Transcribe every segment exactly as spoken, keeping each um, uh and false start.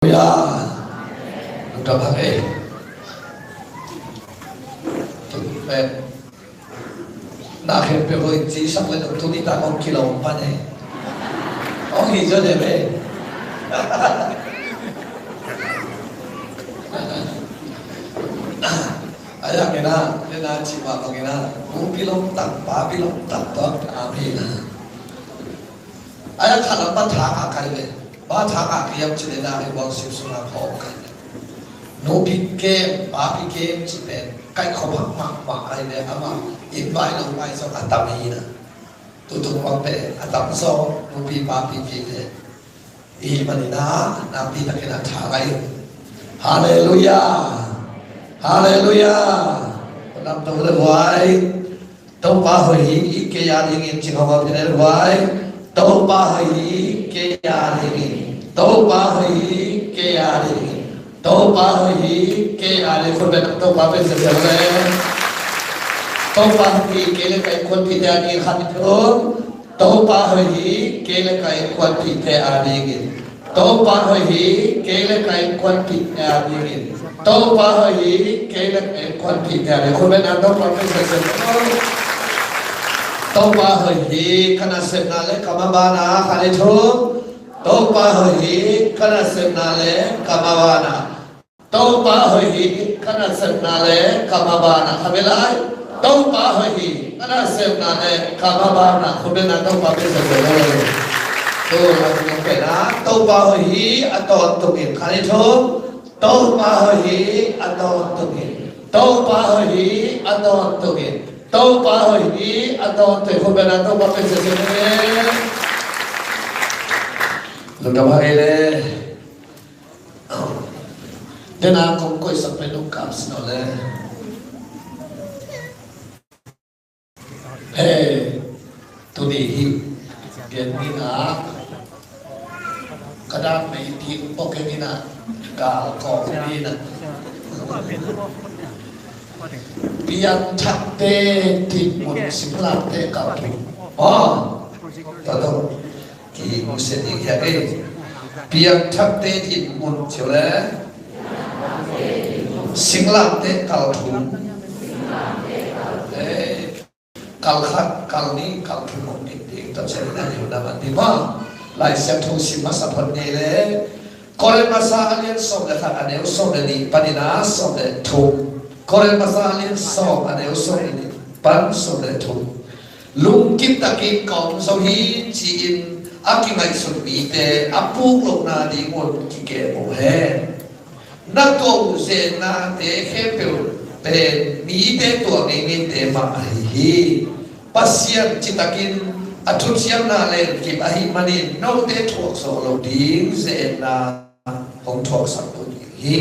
Halleluia. Lungdam hang ei. Pen na khempeuh hoih ci sak le, tuni tak hong kilawm pan ei. Hong hi zaw de ve. Ai a ngen a, ngen a ci mah bangin a, nu pi lawm tak, pa pi lawm tak tawh. Amen. Ai a khat lam pan thang a kai ve. Pa thang a kiam ci le na hi buang sim sung a khawm kai ve. Nu pi kem, pa pi kem ci pen kai khawm hak mahmah ai ve, amah invite lo ngai zong a tam hi na. Tutung bang pen a tam zong nu pi pa pi kem ve. I hih manin a nakpi takin a thang a in. Halleluia. Halleluia. Lam tong le huai. Topa hoih hi, i kei a dingin ci hong a pine huai. Topa hoih hi, kei a dingin. Topa hoih hi, kei a dingin. Topa hoih hi, kei a dingin. Khut beng Topa pen siasia le. Topa hoih hi, kei le kei kuanpihte a dingin khat in thum. Topa hoih hi, kei le kei kuanpihte a dingin. Topa hoih hi, kei le kei kuanpihte a dingin. Topa hoih hi, kei le kei kuanpihte a dingin. Khut beng na Topa pen siasia le. Topa hoih hi, ka nasepna le ka maban a khat in thum. Topa hoih hi, ka nasepna le ka maban a. Topa hoih hi, ka nasepna le ka maban a. Khat vei lai. Topa hoih hi, ka nasepna le ka maban a. Khut beng na Topa pen siasia le. Tu lam tong pen a, Topa hoih hi a tawntungin khat in thum. Topa hoih hi a tawntungin. Topa hoih hi a tawntungin. Topa hoih hi a tawntungin. Khut beng na Topa pen siasia le. Lungdam hang ei le. Dena kong koihsak pen nong kap sino le. He, tuni hi gen ni na. Ka dan mei ti pok gen ni na. Gal kong ni na. Piangthakte dinmun, singlamteh kalthum. Oh, tato. Ki musia ding hiam ei. Piangthakte dinmun ci le. Singlamteh kalthum. Ei, kal khat, kal nih, kal thum hong ding ding. Tua ciang in a ding na man ding maw. Lai Siangtho sim masa phot ni le. Korin masa a lian sawm le khat a neu sawm le nih panin a sawm le thum. Korin masa a lian sawm a neu sawm le nih pan sawm le thum. Lungkim takin ka om zo hi ci-in a kingaihsun mite a puk lohna ding un kikem uh hen. Na tuah uh zennate khempeuh pen mite tuah ngeingeite mah ahi hi. Pasian citakin a thuciamna lenkip ahih manin note thuak zawh loh ding zenna hong thuaksak uh ding hi.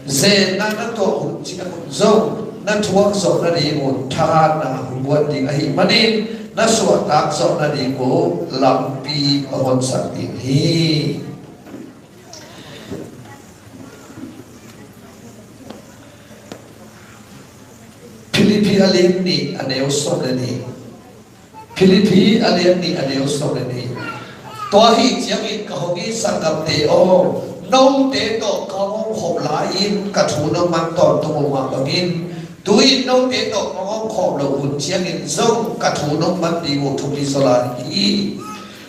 Zenna na tuah hun ciang hun zong na thuak zawh nadingun thahatna hong buan ding ahih manin na suahtak zawh nadingun lampi a honsak ding hi. Philippi a lian nih a neu sawm le nih. Philippi a lian nih a neu sawm le nih. Tua ahih ciangin ka hong it sanggamte aw, note tawh ka hong om khop lai-in ka thu nong man tawntung uh mah bangin, tu-in note tawh ka hong om khop loh hun ciangin zong ka thu nong man ding uh thupi zaw lai hi.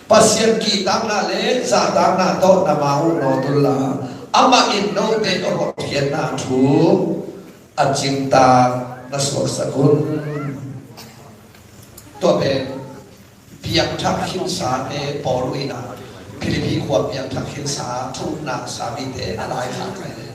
Pasian kihtakna le zahtakna tawh na ma uh nawt unla, amah in note a hotkhiatna thu a cingtak na suaksak un. Tua pen piangthak khinsate Paul in a Philippi khua piangthak khinsa thukna sa mite a laikhak ahi.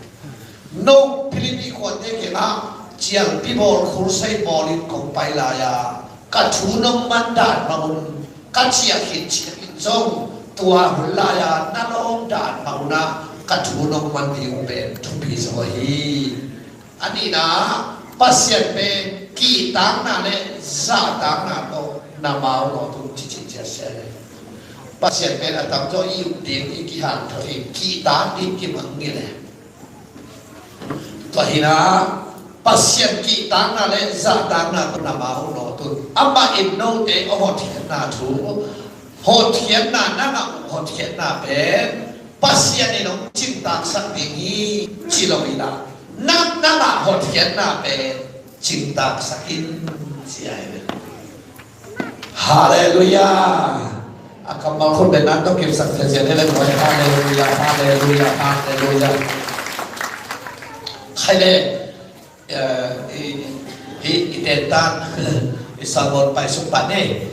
No Philippi khuate kiangah cialpi bawl, crusade bawl in kong pai lai-a ka thu nong man dan bang un ka ciah khit ciangin zong tua hun lai-a na lawm dan bang un ah ka thu nong man ding uh pen thupi zaw hi. A nihna, Pasian pen kihtakna le zahtakna tawh na ma uh nawt un ci ci ciat se le. Pasian pen a tamzaw i up ding, i kihanthawn ding, kihtak ding kimang hi le. Tua hi na, Pasian kihtakna le zahtakna tawh na ma uh nawt un. Amah in note a hotkhiatna thu, hotkhiatna na ngah uh hotkhiatna pen Pasian in hong cingtaaksak ding hi, ci lo in ah, nang, nang a hotkhiatna pen cingtaaksak in, ci ahi ve. Halleluiah. A kammal khut beng nang tawh kipsak thei cian hi le nuai. Halleluiah, halleluiah, halleluiah. Khai le, eh, i, i, i tentan, i salmon pai sung pan ni.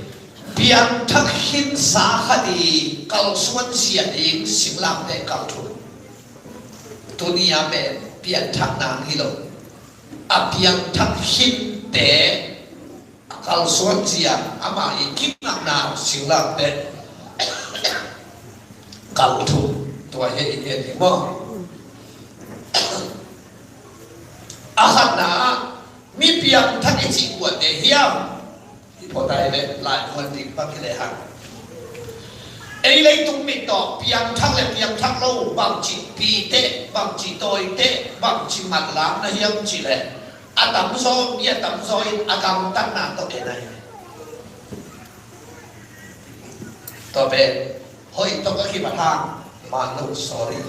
Piangthak khinsa khat i kalsuan zia ding singlamteh kal thum. Tuni a pen piangthak nang hi lo. A piangthak khinte a kalsuan zia, ama i kingakna singlamteh kal thum. Tua hi i gen hi maw. A khatna, mi piangthak i cih kuate hiam? I phawk ta hi le, lai muan ding bang hi le hang. Ei leitung mit tawh piangthak le piangthak lo, bangci pite, bangci tawite, bangci manlang na hiam cih le, a tamzaw, mi a tamzaw in a gamtatna tawh en ahi. Tua pen hoih tawh a kibat hang, man lo, sorry.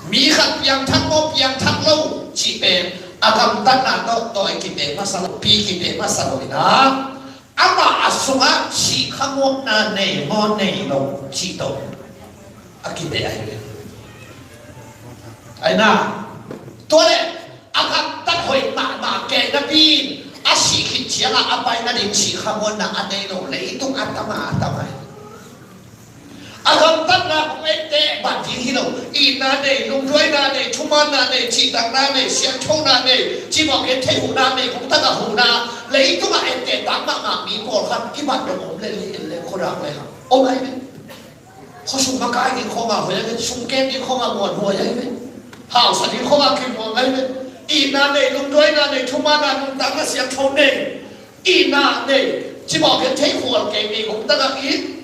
Mi khat piangthak maw, piangthak lo cih pen a gamtatna tawh tawi kipeh masa lo, pi kipeh masa lo in ah, amah a sungah sih khamuanna nei maw, nei lo cih tawh a kipeh ahi ve. Ahi na, tua leh a gamtat hoih mahmah kei napi in, a sih khit ciangah a pai nading sih khamuanna a nei lo leitung a tam a, a tam ahi. A gamtatna hong etteh bat ding hi lo. Itna nei, lungduaina nei, thumanna nei, cihtakna nei, siangthona nei, cimawh gentheih huhna nei, hong tak a huhna, leitungah etteh tak mahmah mi pawlkhat i bat dong om le, le, le, khuadak le hang om ahi ve. Khuasung makai ding khawngah hoih ahi ve, sungkem ding khawngah muanhuai ahi ve, hausa ding khawngah kimuang ahi ve. Itna nei, lungduaina nei, thumanna, nuntakna siangtho nei, itna nei, cimawh gentheih khual kei nei, hong tak a it.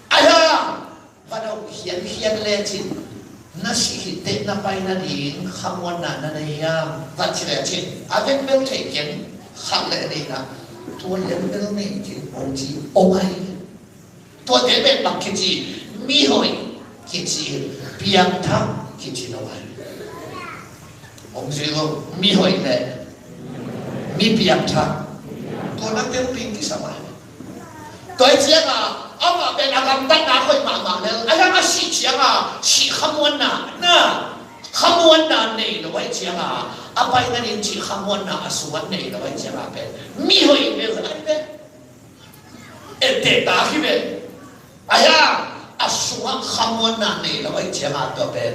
Ahi hang va dong hianhian lecin, na sih khit teh na pai nading khamuanna na nei hiam, va ci lecin, a vekbel thei keng, khat le nih na, tua lianbel nei keng, hong ci om ahi. Tuate pen bang kici, mihoih kici, piangthak kici lo ahi. Hong ci lo, mihoih le mi piangthak, tua na tel ding kisam ahi. Tua ahih ciangin amah pen a gamtatna hoih mahmah lel, a hiang a sih ciangin sih khamuanna, na khamuanna nei lo ahih ciangin a pai nading cih khamuanna a sungah nei lo ahih ciangin pen mihoih lel ahi ve. Etteh tak hi ve. A hiang a sungah khamuanna nei lo ahih ciangin tua pen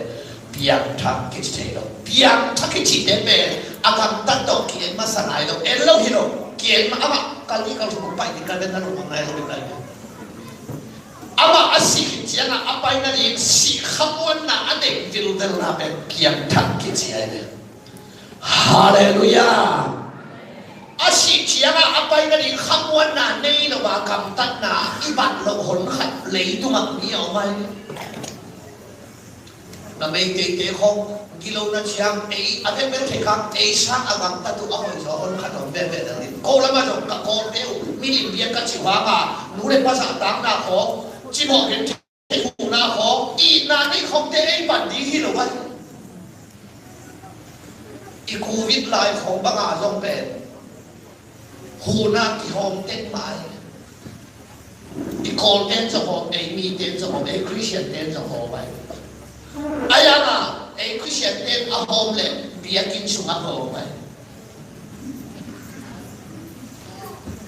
piangthak kici thei lo. Piangthak kicite pen a gamtat tawh ki-en masa nai lo. En lo hi lo. Ki-en mah amah kal nih kal thum pai ding kal pen na lungmang nai lo ding lai. Amah a sih khit ciangin a pai nading sih khamuanna a nei vilvelna pen piangthak kici ahi ve. Halleluiah. A sih ciangin a pai nading khamuanna nei lo a gamtatna i bat loh hon khat leitungah mi a om ahi. Na Meiteite khawng gilo na ciang ei a vekbel thei kang ei sang a gamtat uh a hoih zaw hon khat om veve na lim. Ko lamah zong ka Kawlte uh milim bia ka ci uh hangin nu le pa zahtakna khawng, cimawh gentheih huhna khawng, itna nei khawngte ei pan ding hi lo ahi. I Covid lai khawng bangah zong pen huhna kihawm tek mah ahi. I Kawlten zong hawm, ei miten zong hawm, ei Khristianten zong hawm ahi. A hiangin ei Khristianten a hawm leh biakinn sungah hawm ahi.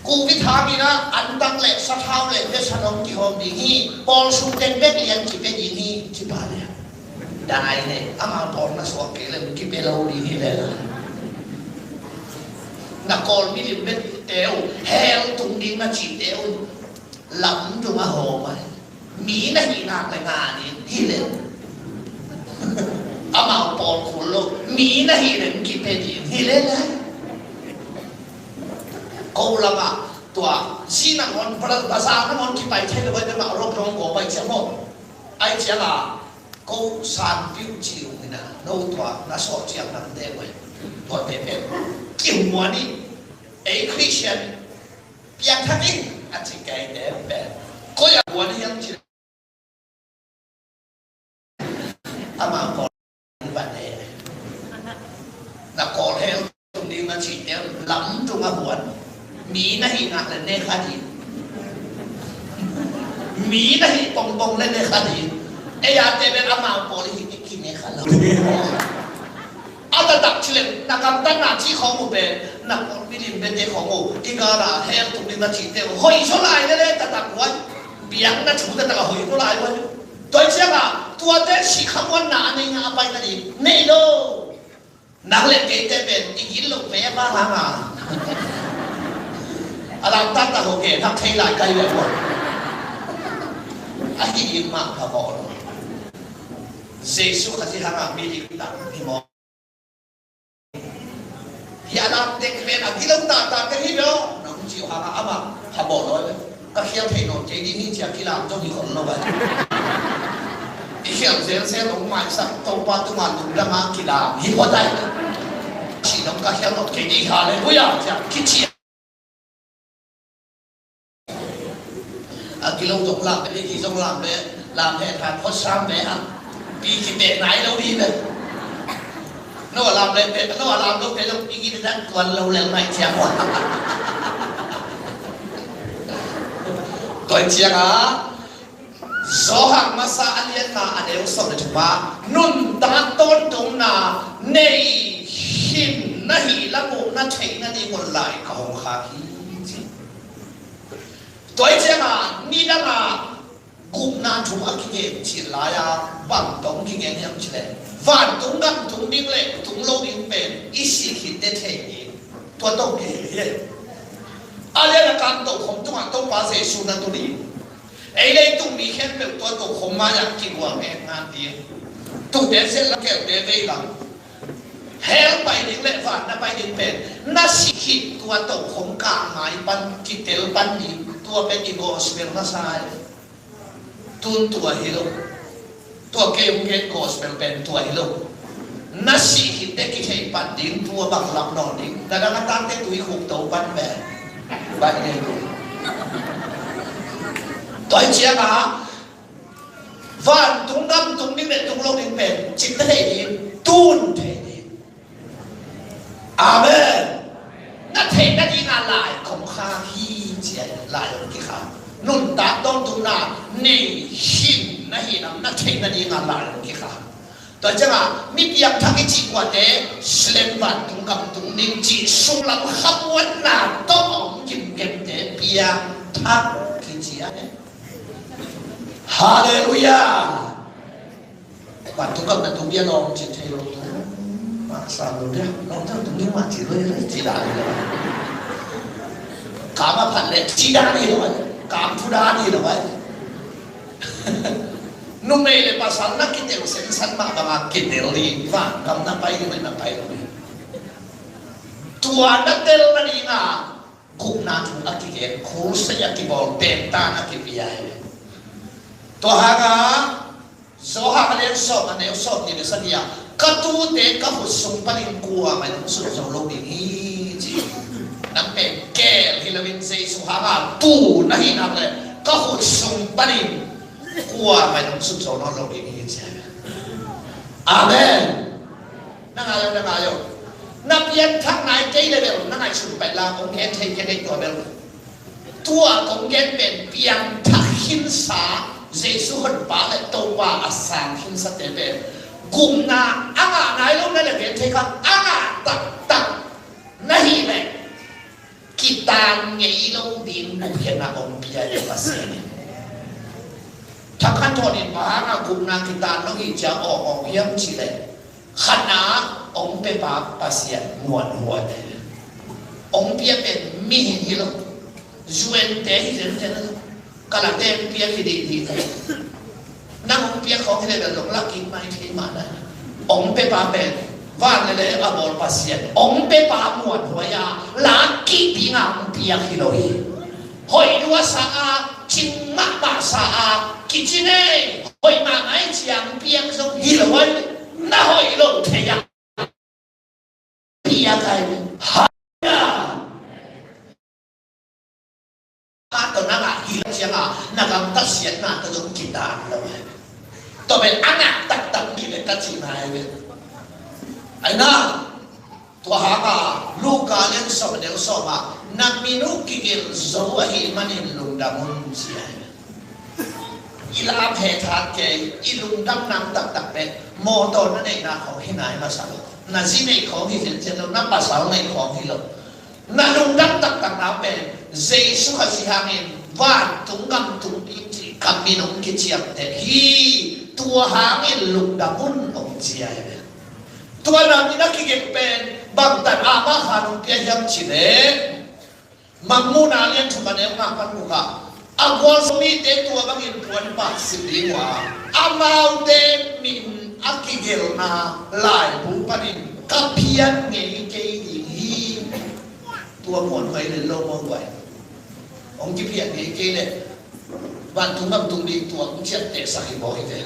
Covid hangin ah antak le sathau le vesa dong kihawm ding hi. Pawl sung teng bek lian kipia ding hi, ci pah lian. Dai ne, amau pawl na suak kei le kipia lo ding hi le la. Na Kawl milim bek te uh hell tung ding na cihte uh lam tung a hawm ahi. Mi na hih nak le ngan in hi le. Amau pawl khul lo, mi na hih le kipia ding hi le la. Ko lamah tua zi nangawn, bazar nangawn kipai thei lo, bai tua mah rock dong ko bai ciang maw. Ai ciang a ko sanpiu ci uh hi na, no tua na sawh ciang nang dek bai. Tua te pen kihmuan i, ei Khristian piangthak in a ci kei te pen. Koi a muan hiam ci Ama kawl va ne. Na kawl hel tung ding na cihte lam tung a huan. Mi na hih nak le ne kha ding. Mi na hih pongpong le ne kha ding. Ei a te bel amau pawl hi ki ne kha lo. A taktak cileh na gamtatna cih khawng uh pen na kawl milim bete khawng uh i gala hel tung ding na cihte uh hoih zaw lai le le taktak huai. Biakna thu taktak a hoih zaw lai huai. Tua hi ciangah tuate sih khamuanna a nei ngah a pai na ding nei lo. Nang le keite pen i gil lo pe a pa hang a. A lam taktak ho ke thak thei lai kai le huai. A hi ding mah pha bawl. Jesu Khazih hang a mi diktak hi maw? Hi a lam tek pen a gilo taktak te hi lo. Nang ci uh hang a amah pha bawl lo. Ka khial thei nawn kei ding hi ci a kilam zong hi khol lo a. I khial zelzel hong maisak Topa tungah lungdam a kilam hi phot ai. Ci dong ka khial nawn kei ding, halleluiah, ci a kici a. A gilo zong lam le, i zong lam le, lam he tha phot sam ve a. Pi kipeh nai lo ding le. No a lam le pe, no a lam lo pe zong pi kipeh dan tuan lo lel nai ciang. Tua ciang a Johan masa a lianna a neu sawm le thumna, nuntak tawntungna nei khin na hih lam uh na theih nading un lai ka hong khak hi, ci. Tua hi ciangah nidangah gupna thu a kigen cih lai-a bang tawh kigen hiam cih leh vantung gam tung ding le tung lo ding pen i sih khit teh thei ding. Tua tawh kigen hi. A lian a kang tokhom tungah Topa Jesu na tun ding. Ei leitung mi khempeuh tua tokhom mai-ah kiguang ngen ngan ding. Tute zelh lam, keute vei lam. Hell pai ding le van na pai ding pen na sih khit tua tokhom kah mai pan kitel pan ding. Tua pen i gospel masa hi. Tun tua hi lo. Tua kei hong gen gospel pen tua hi lo. Na sih khit teh kithei pan ding, tua bang lap nawn ding. Na dang a tangte tui khuk to pan pen. Bai ding. Tua hi ciangah vantung gam tung ding le tung lo ding pen cih na thei ding, tun thei ding. Amen. Na theih nadingah lai kong khak hi, ci a, lai hong kikhak. Nuntak tawntungna nei khin na hih lam na theih nadingah lai hong kikhak. Tua ciangah mi piangthak i cih kuate, silen vantung gam tung ding cih sunglam khamuanna tawh hong kimkemte piangthak kici a. Halleluiah. Vantung gam na tung dia lawng cin thei lo tu. Mah sam lo dia. Lawng tang tung dia mah cin lo dia, cin dan hi lo. Kam a phat leh cin dan hi lo. Kam thu dan hi lo. Numei le pasal na kitel sensan mah bangah kitel ding. Van gam na pai ding, na pai lo ding. Tua na tel nadingah gupna thu a kigen, crusade a kibawl, pentan a kipia hi. Tua hangah Johan a lian sawm a neu sawmnih le sagih ah, ka tute ka khut sung panin kuamah in hong sut zo lo ding hi, ci. Nang pen gel hi loin Jesu hangah tu na hih nak leh ka khut sung panin kuamah in hong sut zo nawn lo ding hi, ci. Amen. Na ngai aw, na ngai aw. Na pianthak nai kei le bel na ngaihsun pai la, kong gen thei kei tua bel. Tua kong gen pen piangthak khinsa, Jesu Honpa le Topa a sang khinsate pen gupna a ngah nai lo na le gen thei kha, a ngah taktak na hih leh kitan ngei lo ding gupkhiatna hong pia hi Pasian in. Thakhan thawn in bang hangah gupna kitan lo hi cia awng awng hiam cih leh, khatna hong piapa Pasian muanhuai. Hong pia pen mihing hi lo, U N te hi zenzen lo. Kalate hong piak hi dih dih lo. Nang hong piak khawng hi leh bel dong lak kik mai thei mah na. Hong piapa pen van le lei a bawl Pasian, hong piapa muanhuai a lak kik ding a hong piak hi lo hi. Hoih lua sa a, cing mahmah sa a, kici nei, hoih mahmah hi ciang piak zong hi lo hi. Na hoih lo thei a piak a hi. Halleluiah. Ka tawh nang a hi lo ciangah na gamtat siatna tawh zong kitan lo hi. Tua pen a ngah taktak kibek ka cihna hi ve. Aina, tua hanga Luka lian sawm a neu sawm ah, na min uh kigelh zo ahih manin lungdam un, ci hi. I lam hethat kei, i lungdam nang taktak pen mawtaw na neihna khawng hi nai masa lo. Na zi nei khawng hi zenzen lo, na pasal nei khawng hi lo. Na lungdam taktak na pen Jesu Khazih hangin vantung gam tung ding cih ka min hong kiciamteh hi. Tua hangin lungdam un, hong ci hi ve. Tua na min a kigelh pen bangtan amah khan hong pia hiam cih leh, Mangmuhna lian thum a neu nga pan guk ah, a gualzo mite tua bangin puanpak sin ding uh a, amaute min a kigelhna laibu panin ka phiat ngei kei ding hi. Tua muanhuai le lo muanhuai. Hong kiphiat ngei kei leh vantung gam tung ding tua hong ciamtehsak hi mawk hi ve.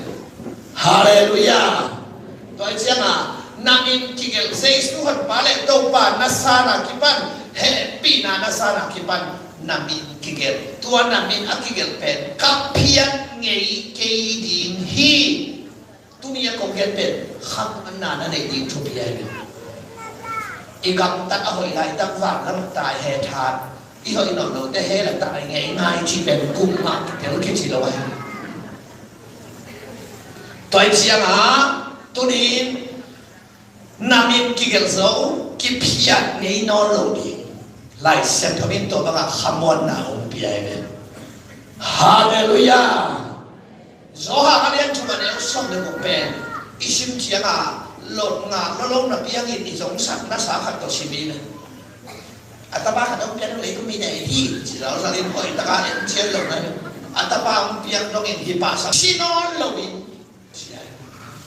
Halleluiah. Tua hi ciangin na min kigelh, Jesu honpa le Topa na sanna kipan, hehpihna na sanna kipan na min kigelh. Tua na min a kigelh pen ka phiat ngei kei ding hi. Tuni a kong gen pen khamhuanna na neih ding thupi ahi hi. I gamtat a hoih laitak vanlam tai hethat, i hoih nawn lote hell a tai ngeingai cih pen kum mah kitel kici lo ahi hi. Tua hi ciangin tuni-in na min kigelh zo, kiphiat ngei nawn lo ding. Lai Siangtho in tua bangah khamhuanna hong pia hi ve. Halleluiah. Johan a lian thum a neu sawm le guk pen i sim ciangin lot ngah lo lo napi hangin i zongsak na sa khat tawh sim hi ve. A tapa khat hong piang lo, leitung mi nei hi ci lo, zalim hoih taka en cian lo na hi. A tapa hong piang dongin hi pahsa si nawn lo in.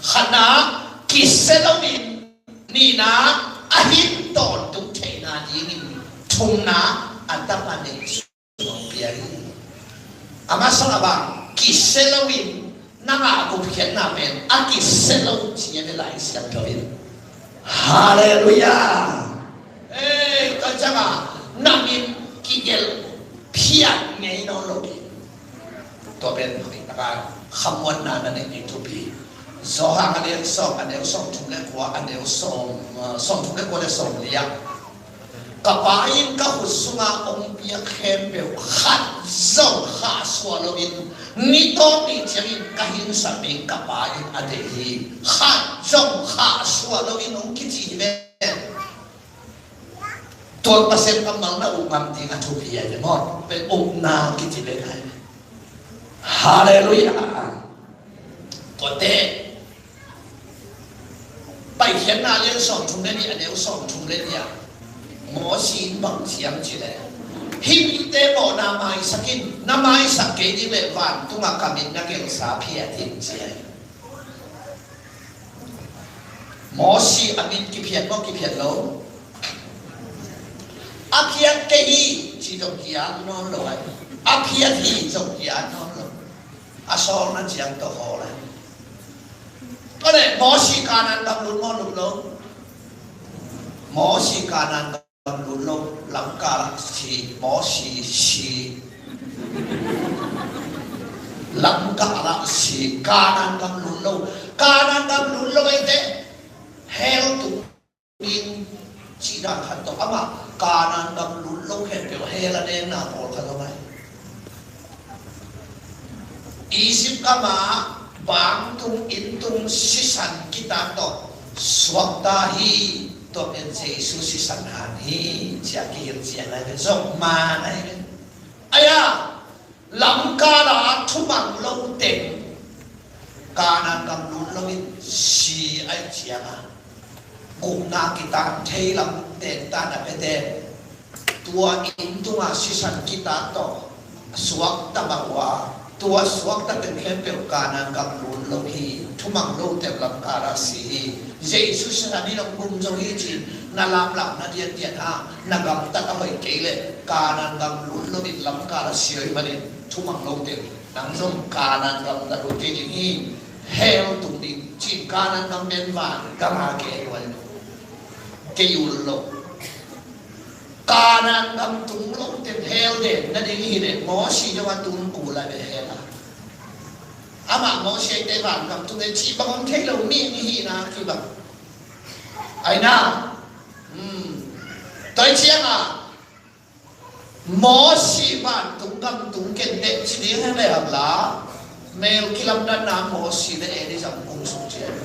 Khatna, kisia lo in. Nihna, a hin tawntung theihna dingin. Thumna, a tapa nei suak pia hi. A masa a bang, kisia lo in, nang a gupkhiatna pen a kisia lo ci a ve Lai Siangtho in. Halleluiah. Ei, tua ciangin na min kigelh phiat ngei nawn lo ding. Tua pen hoih taka khamhuanna na neih ding thupi. Johan a lian sawm a neu sawm thum le kua, a neu sawm, sawm thum le kua le sawm li ah, ka Pa in ka khut sungah hong piak khempeuh khat zong khahsuah loin ni tawp ni ciangin ka hinsak ding ka Pa in a deih hi. Khat zong khahsuah loin hong kici hi ve. Tua Pasian kammal na up ngam ding a thupi ahi ve maw. Pen upna kici ve ahi ve. Halleluiah. Tuate Paikhiatna lian sawm thum le nih a neu sawm thum le nih ah, Mosi in bang ci hiam cih leh, hih mite mawhna maisak in, na maisak kei ding leh vantungah ka min na gelhsa phiat in ci hi. Mosi a min kiphiat maw kiphiat lo? A phiat kei hi ci zong ki-at nawn lo ahi. A phiat hi zong ki-at nawn lo. A sawlna ciang tawh hawl ahi. Tua leh Mosi Kanaan gam lut maw lut lo? Mosi Kanaan gam lut lo, lamkal ah si, Mosi si. Lamkal ah si, Kanaan gam lut lo. Kanaan gam lut lo ei teh hell tung ding cih dan khat tawh, amah Kanaan gam lut lo khempeuh hell a nenna pawlkhat om ahi. Egypt gam ah bangtung inntung sisan kitat tawh suakta hi. Tua pen Jesu sisan han hi ci-a kihilh ciang ahi ve, zong man ahi ve. Ahi a, lamkal ah thumang lo teng Kanaan gam lut loin si ahih ciangin gupna kitan thei lam teng tan a pia teng, tua inn tungah sisan kitat tawh suakta bang uh a, tua suakta teng khempeuh Kanaan gam lut lo hi. Thumang lo teng lamkal ah si hi. Jesu sisan in hong gum zo hi ci-in na lamlahna diandian hang, na gamtat a hoih kei leh Kanaan gam lut loin lamkal ah si ahih manin thumang lo teng nang zong Kanaan gam na lut kei ding hi. Hell tung ding ci-in, Kanaan gam pen van gam a kei luai lo, kei ul lo. Kanaan gam tung lo teng hell den nading hi leh Mosi zong a tung kul a ve hell ah. Amah Mosi eite vangam tung e cih bang om thei lo mi, mi hihna kibang. Aina. Hmm. Tua hi ciangah Mosi vantung gamtung kenteh ci ding hen le hang la, mel kilamdanna Mosi le Elijah kung sung ciang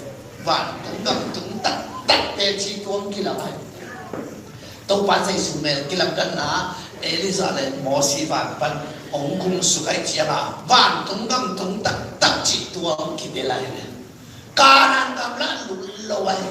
vantung gamtung taktakte ci tuang kilam ahi. Topa Jesu mel kilamdanna Elijah le Mosi van pan hong kung suk ahi ciangah vantung gamtung taktak ci tuang kitel ahi. Kanaan gam lah lut lo ahi.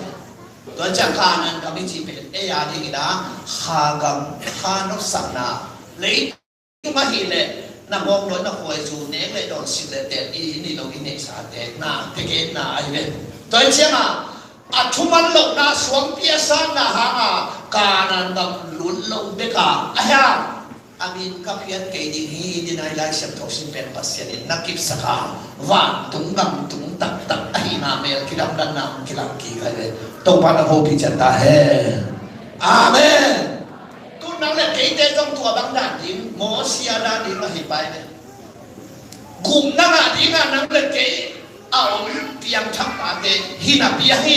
Tua ciang Kanaan gam i cih pen ei a dingin a kha gam, kha nopsakna, leitung ahih leh na bawngnawi na khuaizu nek le dawn, sit le tel i nih loh i neihsate na tegena ahi ve. Tua hi ciangah a thuman lohna suangpi a sanna hangah Kanaan gam lut lo bek a, ahi hang a min ka phiat kei ding hi, ding a i Lai Siangtho sim pen Pasian in na kipsak a, vantung gamtung taktak ahihna mel kilamdanna hong kilang kik ahi ve. Topa na hopih ciat ta hen. Amen. Tu nang le keite zong tua bang dan ding, Mosi a dan ding ahi pai ve. Gupna ngah dingah nang le kei a om piangthak tate hi napi ahi.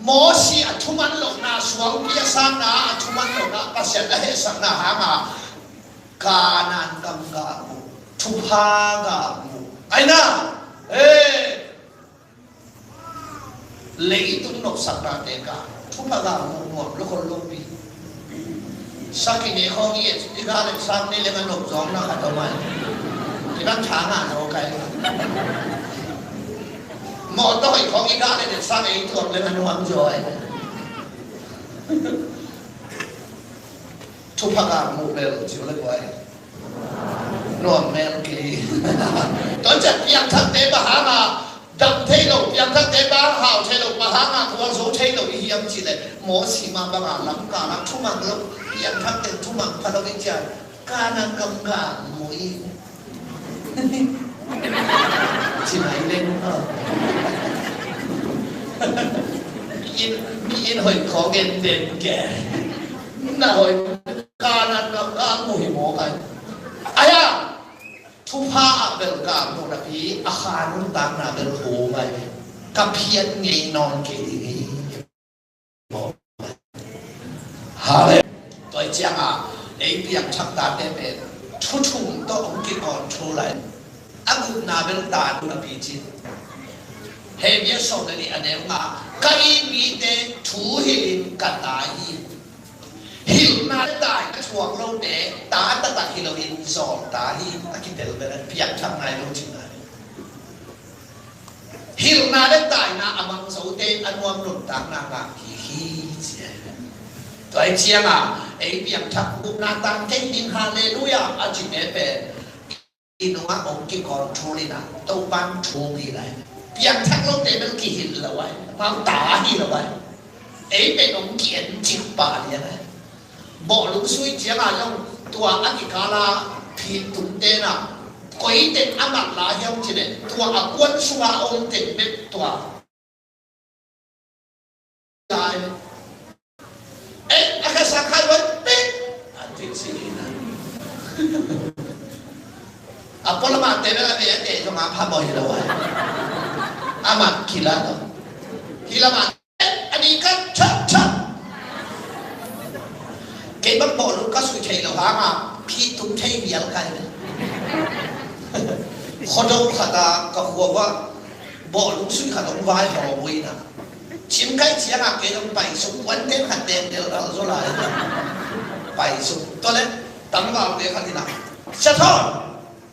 Mosi a thuman lohna suangpi a sanna, a thuman lohna Pasian a hehsakna hangah Kanaan gam gah mu, thupha gah mu. Aina, eh, leitung nopsaknate gah thupha gah mu nuam lo khol lo pi. Sakhi ne khawng i et, i gah le sang ne le nga nop zawng na khat om ai. Kibang tha ngah lo kai. Mawtaw hoih khawng i gah le sang ei tuam le nga nuam zaw ai. Thupha gah mu bel ci le guai. Nuam mel kei. Tua ciang piangthakte bang hangah dam thei lo, piangthakte bang hau thei lo, bang hangah khualzo thei lo i hiam cih leh Mosi mah bangah lamkal ah thumang lo, piangthakte thumang pha lo i ciang Kanaan gam gah mu i. Ci mai leng. Mi in, mi in hoih khawng en den ke. Na hoih Kanaan gam gah mu hi mawk ai. Ahi a, thupha ah bel gah mu napi a kha nuntakna bel hong ai. Ka phiat ngei nawn kei ding hi. Hallelujah. Tua hi ciangah ei piangthak tate pen thu thum tawh hong kicontrol lai. A gupna bel ta napi cin. Hebru sawm le nih a neu nga, ka it mite thu hilhin ka ta hi. Hilhna le taina thuak lote ta taktak hi loin zawlta hi, a kitel bel a piangthak nai lo cihna hi. Hilhna le taina a mang zote a nuam nuntakna ngah kik hi ci hi. Tua hi ciangah ei piangthak gupna tang kei ding, hallelujah, a cite pen i nungah hong kicontrol in a, Topa'n thu pia lai. Piangthak lote bel kihilh lo ai, amau ta hi lo ai. Ei pen hong ki-en cik pah lian ai. Bawhlung sui ciangah zong tua a kikala phit tumte na, koi teng a mat lai hiam cih leh tua a kuan sungah a om teng bek tua. Lai. Eh, a kha sang khai wan pek. A ti ci hi na. A pualamah te bek a ve a te zong a pha bawi lo ai. A mat kila lo. Hi lamah a ni kan chap chap. Kei bang bawhlung ka sui thei lo hangah phit tum thei vial kai. Khuado khat a ka khua uah bawhlung sui khat hong vaihawm uh hi na. Cim kai ciangah kei hong pai suk, puan ten khat ten tel ral zaw lai. Pai suk. Tua leh tangvalte khat hi na. Sia Thawn,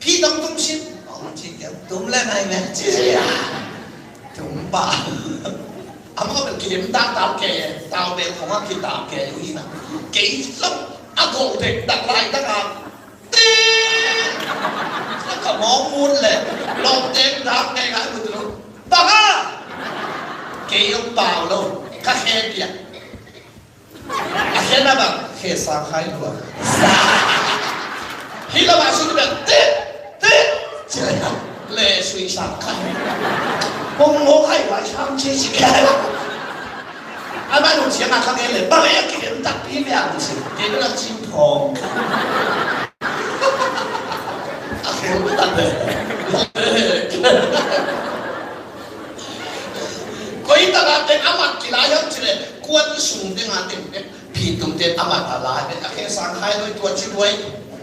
phit hong tum sin. Hong ci kei, tum le ngai me ci sia. Tum pah. Amau bel kilim tak tak ke, tau bel khong a kitak ke uh hi na. Kei zong a gol tek tak lai tak a. Ti! Ka mawng mun le lawm teng dak ngai ngai mun tu. Bang a! Kei hong pau lo, ka khe piak. A khe na bang, khe sang khai lua. Hi lo ma su tu bang, ti! Ti! Ci le ka, le sui sang khai. Mong mong khai wa sang ci ci ke. A ma nung ciang a ka ngen le, bang e a kihen tak pi mia nung ciang. Kei bel a cin thong. A khen tak le. a mat kila hiam cih leh kuan sung teng a teng pek, phi tum ten a mat a lai pek, a khe sang hai loi tua ci duai,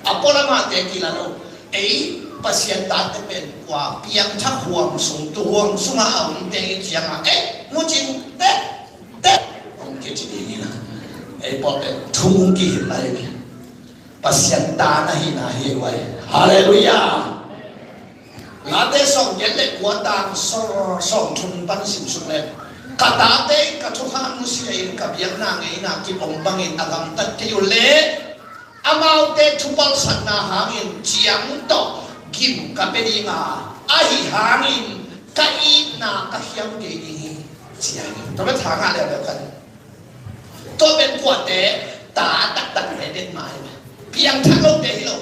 a pol a mate kila lo. Ei Pasian tate pen kua piangthak huam sung, tu huam sungah a om te i ciangah, ei mucin tek tek hong kici ding hi na. Ei pawlkhat thu hong kihilh lai hi. Pasian ta na hihna hi uai. Halleluiah. Late sawm giat le kua tang sawm, sawm thum pan sim suk le, ka tate in ka thukham nusia in ka biakna ngeina kip om bangin a gamtat kei uh leh, amaute thupalsatna hangin ciang tawh gim ka pia ding a, ahi hangin ka itna ka khiam kei ding hi, ci hi. Tua bek tha ngah le bek kan. Tua pen kuate ta taktak ve dek mah hi. Piangthak lote hi lo.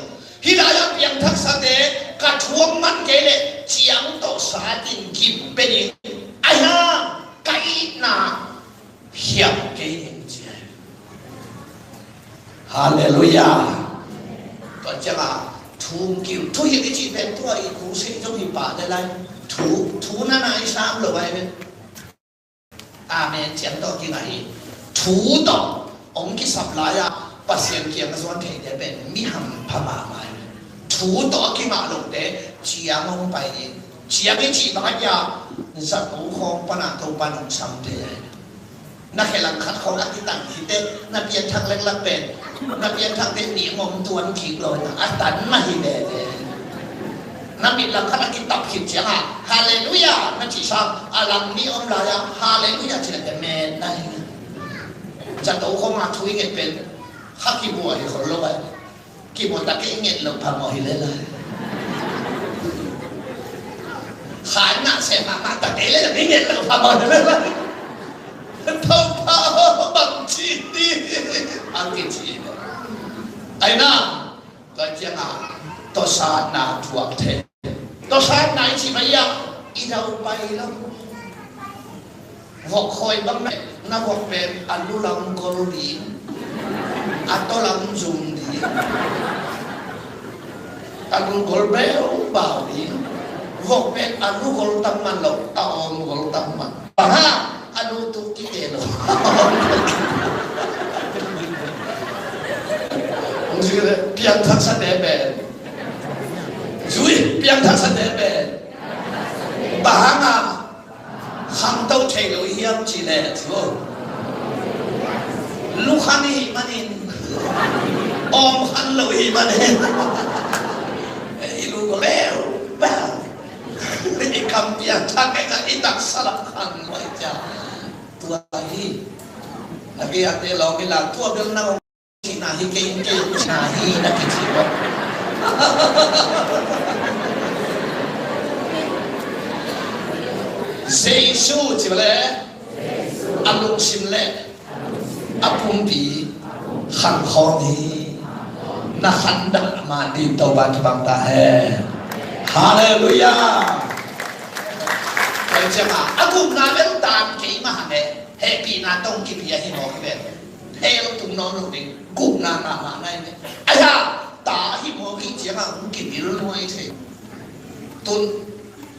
Hih lai-ah piangthaksate ka thu hong man kei leh ciang tawh sa in gim pia ding. Ahi hang ka itna khiam kei ding, ci hi. Halleluiah. Tua ciangah thu hong kiu, thuhilh i cih pen tua i khusia zong hi pah le lai. Thu, thu na na i sam lo ai ve. Amen ciang tawh kingah hi. Thu tawh hong kisap lai-ah Pasian kiang a zuan theite pen mi hampha mahmah hi. Thu tawh a kingah lote ciang hong pai ding. Ciang i cih bang a hia, zato khawng panah Topa'n hong sam thei hi. Na khe langkhat khawng a kitan khit teh, na pianthak lenglak pen, na pianthak teh nih ngom tuan kik lo na, a tan mah hi veve. Na mit langkhat a kitap khit ciangah, Halleluiah na cih sang, a lang nih om lai-ah Halleluiah cih leh teh met na hi. Zato khawng a thu i nget pen kha kibua hi khol lo ai. Kibua ta kei i nget loh phamawh hi lel lai. Khan ngah seh mahmah ta kei leh i nget loh phamawh hi lel lai. Topa aw, bang ci ding, a kici. Ai na, tua ciangah tawsatna thuak thei. Tawsatna i cih bang hiam, i dau pai lo. Vok khawi bang mah, na vok pen a lu lam gol ding, a taw lam zum ding, a lu gol beubau ding. Vok pen a lu gol tam man lo, a awm gol tam man. Bang hang, a lu tu kite lo. Piangthaksate pen, zui, piangthaksate pen bang hang a khangto thei lo i hiam cih leh, ci vo. Lu khan i hih manin, awm khan lo i hih manin, i lu gol beubau. I kam piangthak kei ka i taksa lam khan lo i cia. Tua hi. Na kei a te lawng i la tua bel na cihna hi kei, kei cihna hi na kici lo. Jesu ci le, a lungsim le a pumpi khankhawm hi. Na khandah mah ding Topa kibang ta hen. Halleluiah. Tua ciangah a gupna bel dan kei mah hang e. Hehpihna tawh kipia hi mawk hi ve. Hell tung nawn lo ding, gupna mahmah na hi ve. Ahi hang ta hi mawk hi ciangah hong kibil nuai thei. Tun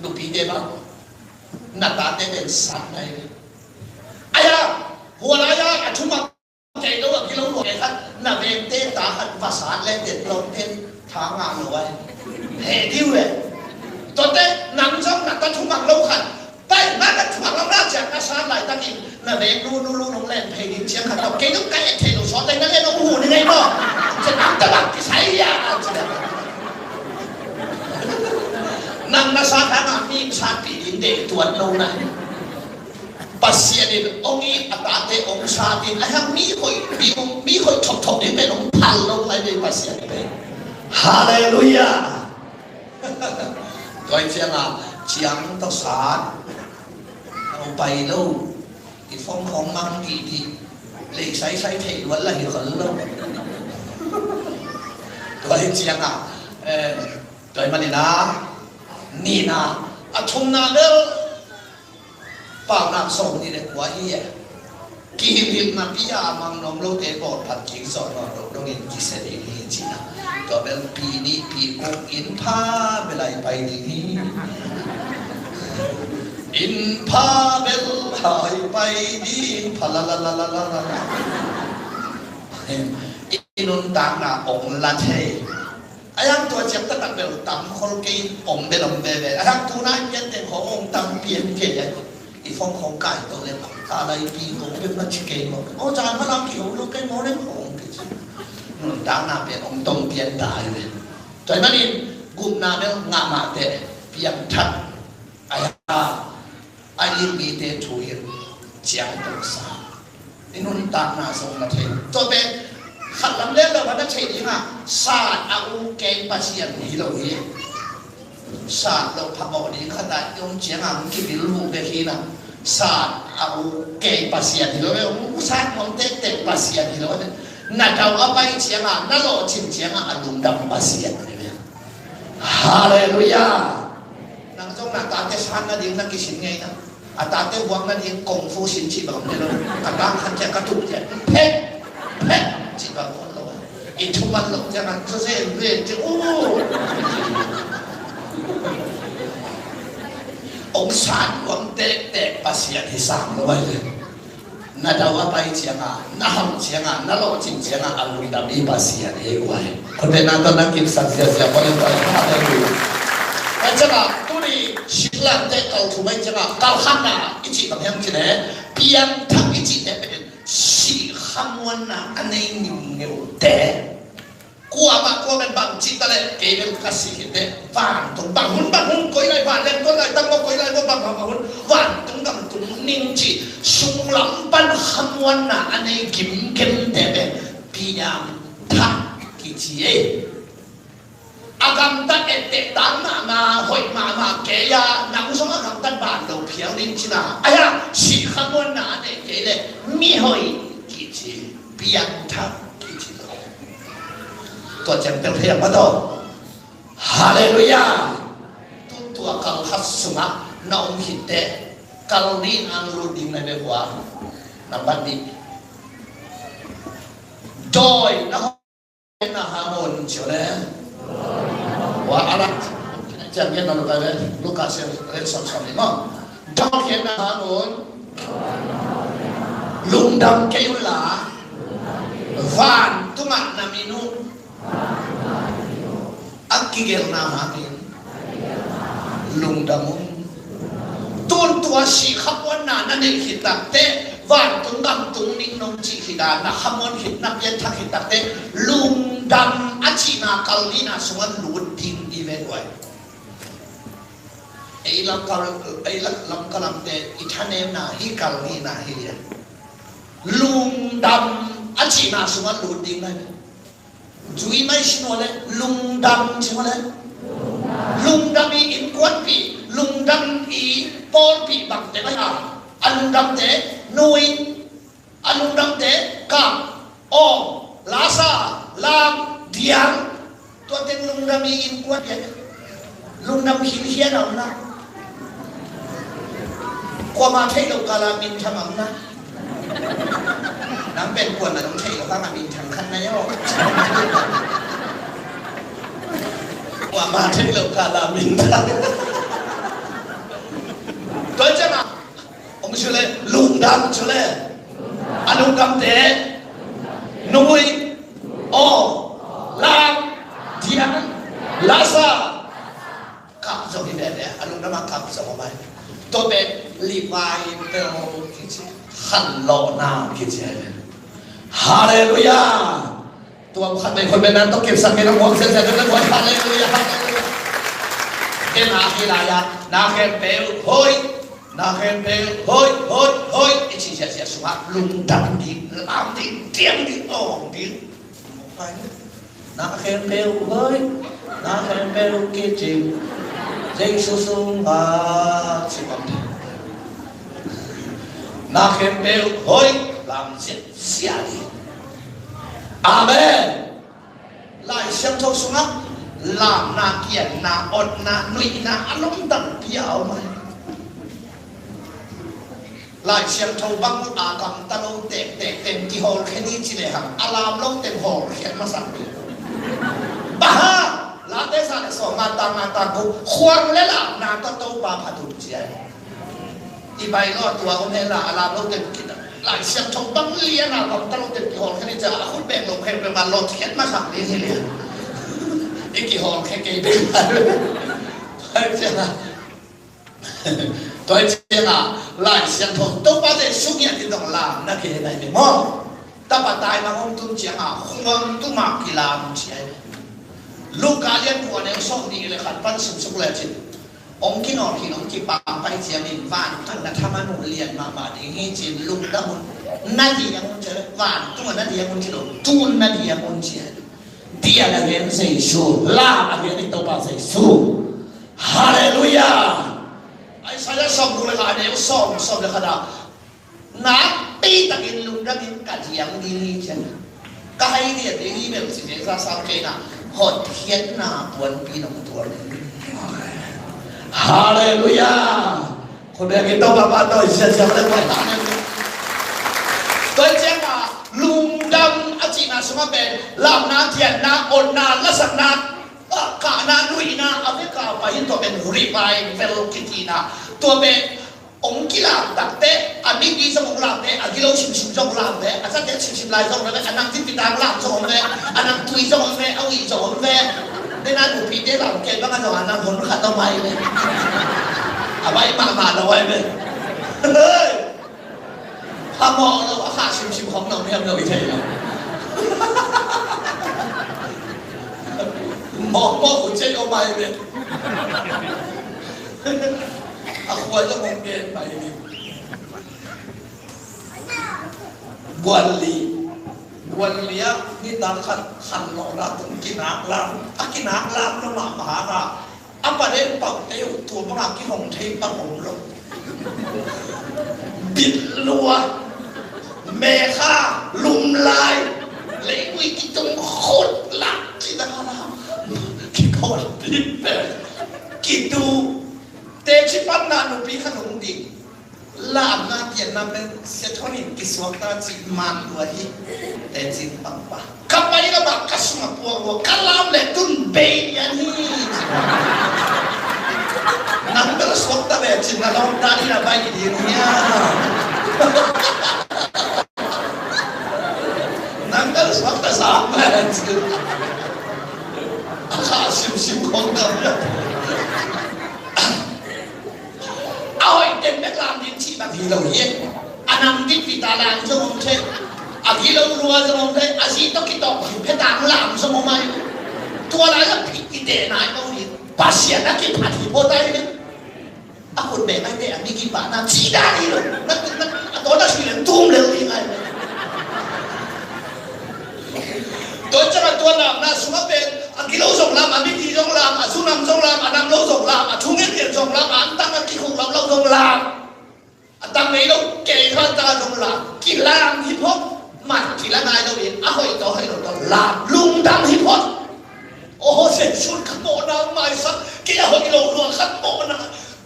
nupite bang, na tate pen sat na hi ve. Ahi hang hua lai-ah a thuman kei lo a kilawm lo khat, na vengte ta khat va sat le teh lawmte tha ngah lo ai. Heh ding uh e. Tuate nang zong na ta thuman lo khat pai mah na thuman lo na ciang na sat laitakin na veng nu nu lu nong len phei ding ciang khat tawh kei zong ka et thei lo sawt ai na len nong hu ni ngei maw? Ciang nang ta bang kisai hia? Nang na sat hangah mi in satpih ding deih tuan lo na. Pasian in hong it a tate hong sat in, ahi hang mi hoih, mi hoih, mi hoih thopthop ding pen hong phal lo lai ve Pasian in pen. Halleluiah. Tua hi ciangah ciang tawh sat, a pai lo. I phone khawng mang dih dih. Lei saisai thei luat la hi khol lo. Tua hi ciangah, eh, tua hi manin a nihna, a thumna bel Paunak sawm nih le kua hi e. Kihilhhilhna pi a mang nuam lote bawlphat kik zawh nawn loh dongin kisia ding hi, ci-in a. Tua bel pi nih pi guk in pha belai pai ding hi. Inn pha bel hai pai ding pha la la la la la la. I nuntakna ong la thei. A yang tua ciang taktak bel tam khol kei, om bel om veve. A yang tuna i pian teng khong ong tam pian kei a. I phong khong kai to le ka lai pi kong bel na ci kei mo. O jan ma lam ki ho lo kei mo le khong kei ci. Nuntakna pian ong tong pian ta hi ve. Tua hi manin gupna bel ngah mah teh piang thak. Aya, a inn mite thu in ciang tawh sa. I nuntakna zong na thei. Tua pen khat lam le lo na thei ding a, sat a uk kei Pasian hi lo hi. Sat lo phamawh ding khat a i om ciang a hong kibil vuk dek hi na. Sat a uk kei Pasian hi lo hi. Hong sat hong tektek Pasian hi lo hi. Na dau a pai ciang a, na lawhcin ciang a, a lungdam Pasian hi lo hi. Halleluiah. Nang zong na tate san nading na kisin ngei na. A tate huak nading kung fu sin cih bang om lo. Ka tang khan ciah ka tuh ciah. Phek! Phek! Cih bang om lo. I thuman lo ciah nang zazen ven ciah. Uh! Ong san huam tektek Pasian hi sang lo ai le. Na dau a pai ciang a, na ham ciang a, na lawhcin ciang a, a lungdam i Pasian hi guai. Khutbetna tawh na kipsak ziazia pawh le guai. Halleluiah. Pai ciang a, tuni siklamte kal thum ai ciang a, kalkhatna i cih bang hiam cih leh, piangthak i cihte pen sih khamuanna a nei ngiungiute. Kuamah kuamah in bang cih ta leh kei bel ka sih khit teh vantung bang hun bang hun koi lai, vanleng koi lai, tangmawk koi lai, bang bang hun vantung gam tung ning cih sunglam pan khamuanna a nei gimgimte pen piangthak kici ei. A gamtat etteh tang mahmah, hoih mahmah kei a, nang zong a gamtat ban lo phial ding cina. Aia, sih khamuanna a nei kei leh mihoih kici, piangthak kici lo. Tua ciang tel thei a ma tawh. Halleluiah. Tun tua kal khat sungah na om khit teh, kal nih ang lut ding na bia hua. Nambat nih. Dawi na hong na hangun cio le. Wa alat. Ciang gen na Luka le, Luka sia le som som ni mo. Dawi na hangun. Lungdam kei un la. Vantungah na min uh a kigelna hangin lungdam un. Tun tua sih khamuanna na neih khit takteh vantung gam tung ning nong cih khit a, na khamuan khit, na pianthak khit takteh lungdam a cihna kal nihna sungah lut ding i ve guai. Ei lam kal, ei lam, lam kalamte i thanemna hi kal nihna hi a. Lungdam a cihna sungah lut ding na hi. Zui mai sin uh le lungdam sin uh le. Lungdam i innkuanpih, lungdam i pawlpih bangte mai a. A lungdamte nui, a lungdamte kap, awng, lasa, lam, diang. Tua teng lungdam i innkuanpih. Lungdam hilhian a om na. Kuama theih loh kala minthang a om na. Nang pen kuama nong theih loh kala minthang khat na hi aw. Kuama theih loh kala minthang. Tua ciang a, om ci le, lungdam ci le. A lungdamte nui, awng, lam, diang, lasa. Kap zo hi veve, a lungdam a kap zo mai. Tua pen revival kici, khanlawhna kici. Halleluiah. Tua khat nei khut beng na tawh kipsak in a muak siasia tawh na buai. Halleluiah, halleluiah. Ken a hi lai a, na khempeuh hoih, na khempeuh hoih, hoih, hoih i ci siasia sungah lungdam ding, lam ding, diang ding, awng ding. Na khempeuh hoih, na khempeuh kicing, Jesu sungah ci bang. Na khempeuh hoih, lam siasia ding. Amen. Lai Siangtho sungah lamna, kianna, otna, nuihna a lungdam pia a om a. Lai Siangtho bang a gamta lo tektek teng kihawlkhia ni ci lehang a lam lo teng hawlkhia masak ni. Bang hang, Late za le sawm nga tang nga tang guk, khuang le lamna tawh Topa phat un ci a. i bai lo tua om hela a lam lo te kita. Lai Siangtho bang lian a bang ta lo te kihawlkhia ni ciang a khut beng lo khempeuh ma lot khiat masak ding hi lian. I kihawlkhia kei bek. Tua ciang a Lai Siangtho Topa Jesu ngiat in dong lam na kei nai ni maw. Tapa tai mang hong tun ciang a khuang tuma kilam ciai. Luka lian kua neu sawm nih le khat pan simsuk le cin. Hong kinawlkhin hong kipampai ciangin vantung na thaman uh lian mahmah ding hi ci-in lungdam un. Na diang un ci-a, vantung a na diang un ci lo, tun na diang un ci-a. Dian a gen Jesu, lam a gen i Topa Jesu. Halleluiah. Isaiah sawm guk le khat a neu sawm, sawm le khat a Nakpi takin lungdamin ka diang ding hi cian. Ka hai lian ding hi bel si ve sa sau kei na. Hotkhiatna puanpi nong tuan. Halleluiah. Khut beng in Topa pa tawh i siansiang le puan. Tua ciang a lungdam a cihna sungah pen lamna, thianna, onna, lasakna, kahna, nuihna a vek a pai hi. Tua pen revival kitina. Tua pen hong kilam takte, a migi zong hong lamte, a gilo simsim zong lamte, a zate simsim lai zong lamte, a nang zin pitang lam zong om ve, a nang tui zong om ve, a ui zong om ve. Dena nupite lam kei bang a zong a nang hun khat om ai ve. A bai mahmah lo ai ve. Hei! A mawh lo, a kha simsim hong nong hiam lo i thei lo. Mawh mawh hun cei om ai ve. A khua zong om gen pai ni. Buan li. Buan li ah nitak khat khan lawhna tung kinak lam. A kinak lam lo mahmah a. A paden pangte uh tua banga kihong thei pang om lo. Bit lua. Mekha. Lumlai. Leikui kitung khut lak. Kinak lam. Kikawt bit pe. Kitu. Teci panna nupi khat hong ding. Lamna pianna pen sia thonin kisuakta cih man lua hi. Tecin pangpa. Ka pai lamah ka sung a puak lua. Ka lam le tun bei lian hi. Nang bel suakta ve cin na lawmta ding a pai ding hia. Nang bel suakta sa ve cin. A kha simsim khong kam le. A hoih den bek lam ding cih bang hi lo hi. A nam dikpi ta lam zong om thei. A gilo lua zong om thei. A zi tawh kitawh hi phetang lam zong om ai. Tua lai a phit i deh nai ko hi. Pasian a kiphat hi pawt ai hi. A khut beng ai te a mi kipah na cih dan hi lo. Na, na, a tawh na sui leng tum lel ding ai. Tua ciang a tua lamna sungah pen a gilo zong lam, a migi zong lam, a zunam zong lam, a nam lo zong lam, a thungen lian zong lam, a antang a kikhuk lo lo zong lam, a tang ngei lo kei kha ta zong lam, kilam hi phot, mat kila ngai lo in, a hoih tawh hoih lo tawh lam, lungdam hi phot. Aw, Jesu ka mawhna maisak, kei a hoih lo lua khat mawhna.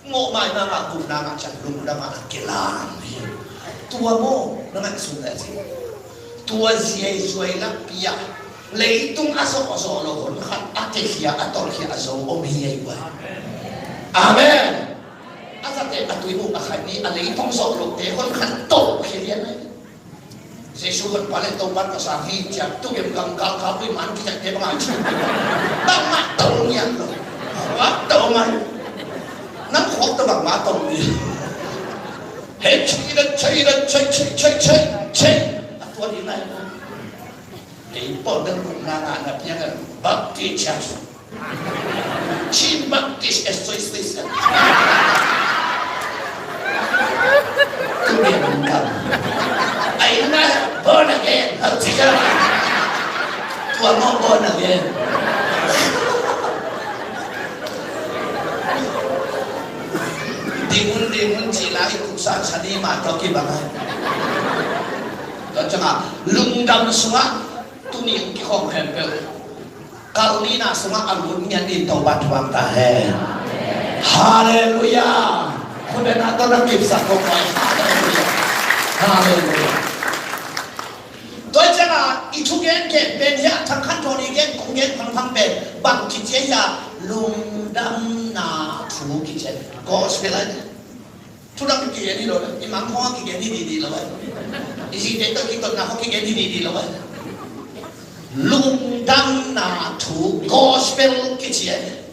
Mawhmaina ngah, gupna ngah ciang lungdam a kilam hi. Tua maw na ngaihsun le cin. Tua ziai zuai lakpi ah leitung a zawh a zawh lo hun khat a kekhia a tolkhia a zo om hi ei guai. Amen. A zate a tui buk a khat ni a leitung zawh lote hun khat tolkhia lian ai. Jesu hon pa le Topa ka sang hi ciang tu gem gam kal kal pui man ki ciang te bang a ci. Bang ma tong nian lo. Wa tong ai. Nang khok ta bang ma tong ni. He chi da chi da chi chi chi chi chi. A tua ni nai. Ei pon dang kum na na na piang a Baptist Church. Chin Baptist Association. Tu dia bangkang. Ai na born again. Hal tiga. Tua mau born again. Dingun dingun cila ikut sa sani ma toki bangai. Tua canga lungdam sunga tuni kikhong hempel. Kal nihna sungah a lut ngiat in Topa thuak ta hen. Halleluiah. Khut beng a tawh na kipsak ko koi. Halleluiah. Halleluiah. Tua ciangin i thugen gen pen hiah thang khat thawn i gen kong gen phangphang pen bang kici hiah lungdamna thu kici. Gospel a Lungdam kigen hi lo, i mang khawng a kigen hi didi lo, i zite tawh kitotna khawng kigen hi didi lo. Lungdamna thu gospel kici a hi.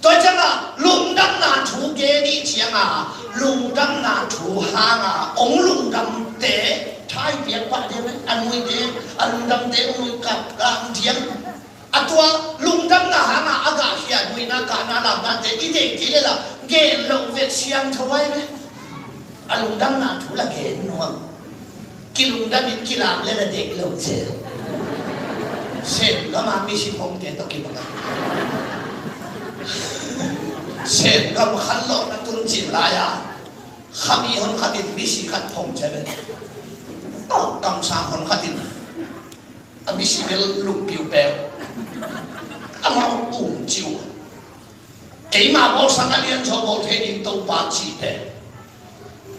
Tua ciangah lungdamna thu gen i ciangah lungdamna thu hangah ong lungdamte thaipiak pah ding a, a nuite, a lungdamte ong nuikap ding. A tua lungdamna hangah a gahkhia nuihna kahna lamnate i deih kei leh la gen loh vet siangtho ai ve. A lungdamna thu la gen nuam. Kilungdam in kilam leh la deih lo zel. Sen gam a misi phongte tawh kibang a, Sen gam khanlawhna tun cin lai-a khami hon khat in misi khat phong cia ve. Tawh kamsang hon khat in a misi bel lungpiu pek. Amau um ciu. Keima bawlsak a lianzaw bawl thei ding Topa cihte,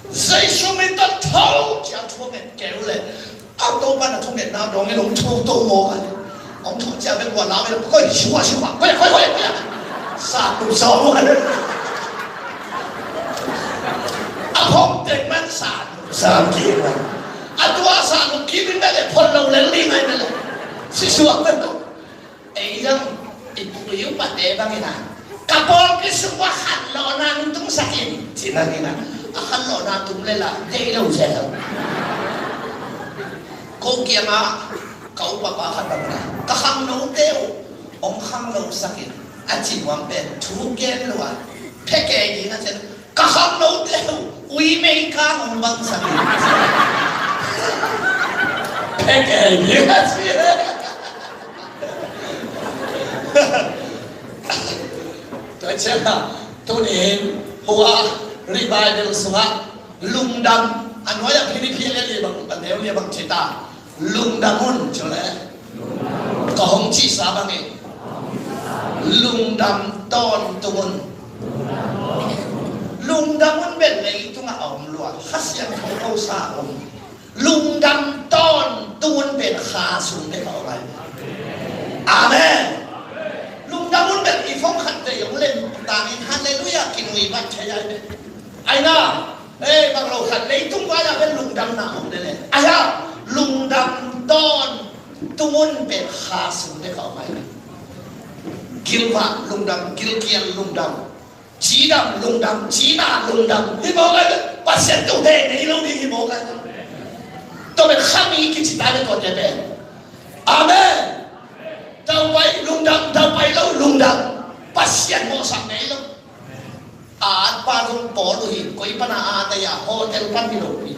Jesu min tawh tho cia thunget keu leh, a Topa na thungetna dawng in hong thu to maw ka. Hong thu cia bek ua lau in koi sua sua koi koi koi koi. Sa tu sa ua. A phong tek man sa tu sa ki man. A tua sa tu ki min bek e phon lo lel ding ai bek le. Si suak bek tu. Ei zong i pu i upate bangin a, ka pawlpi sung ua khanlawhna ong tungsak in, ci-in a, a khanlawhna tung leh la deih lo zel. Ko kiangah ka upapa khat bangin a, ka khangnote uh ong khangnosak in, a ci nuam pen thu gen lo a, phe kei ding a ci-in, ka khangnote uh ui mei kang ong bangsak in, phe kei ding a ci. Tua ciangin tuni-in hua revival sungah lungdam, a nuai-ah Philippi a lian li bang, a neu li bang ci ta, lungdam un ci leh, ka hong cihsa bangin lungdam tawntung un. Lungdam un bel leitungah a om lua, Kha Siangtho ko sa om. Lungdam tawntung un pen kha sung bek a om ai. Amen. Lungdam un bek i phong khat vei hong lem tangin halleluiah kinui vat thei ai bek. Ai na, ei, bang lo khat leitung vai ah bek lungdamna om lel e. Ai a, lungdam tawntung un pen kha sung bek a om ai bek. Gilvah lungdam, gilkial lungdam. Cidam lungdam, cina lungdam. Hi mawk ai, Pasian tung heh nei lo ding hi mawk ai. Tua pen khami kici ta le tuate pen. Amen. Daupai lungdam, daupai lo lungdam. Pasian mawhsak nei lo. A atpa zong pawl uh hi, koi pana at ai a, hotel pan hi lo hi.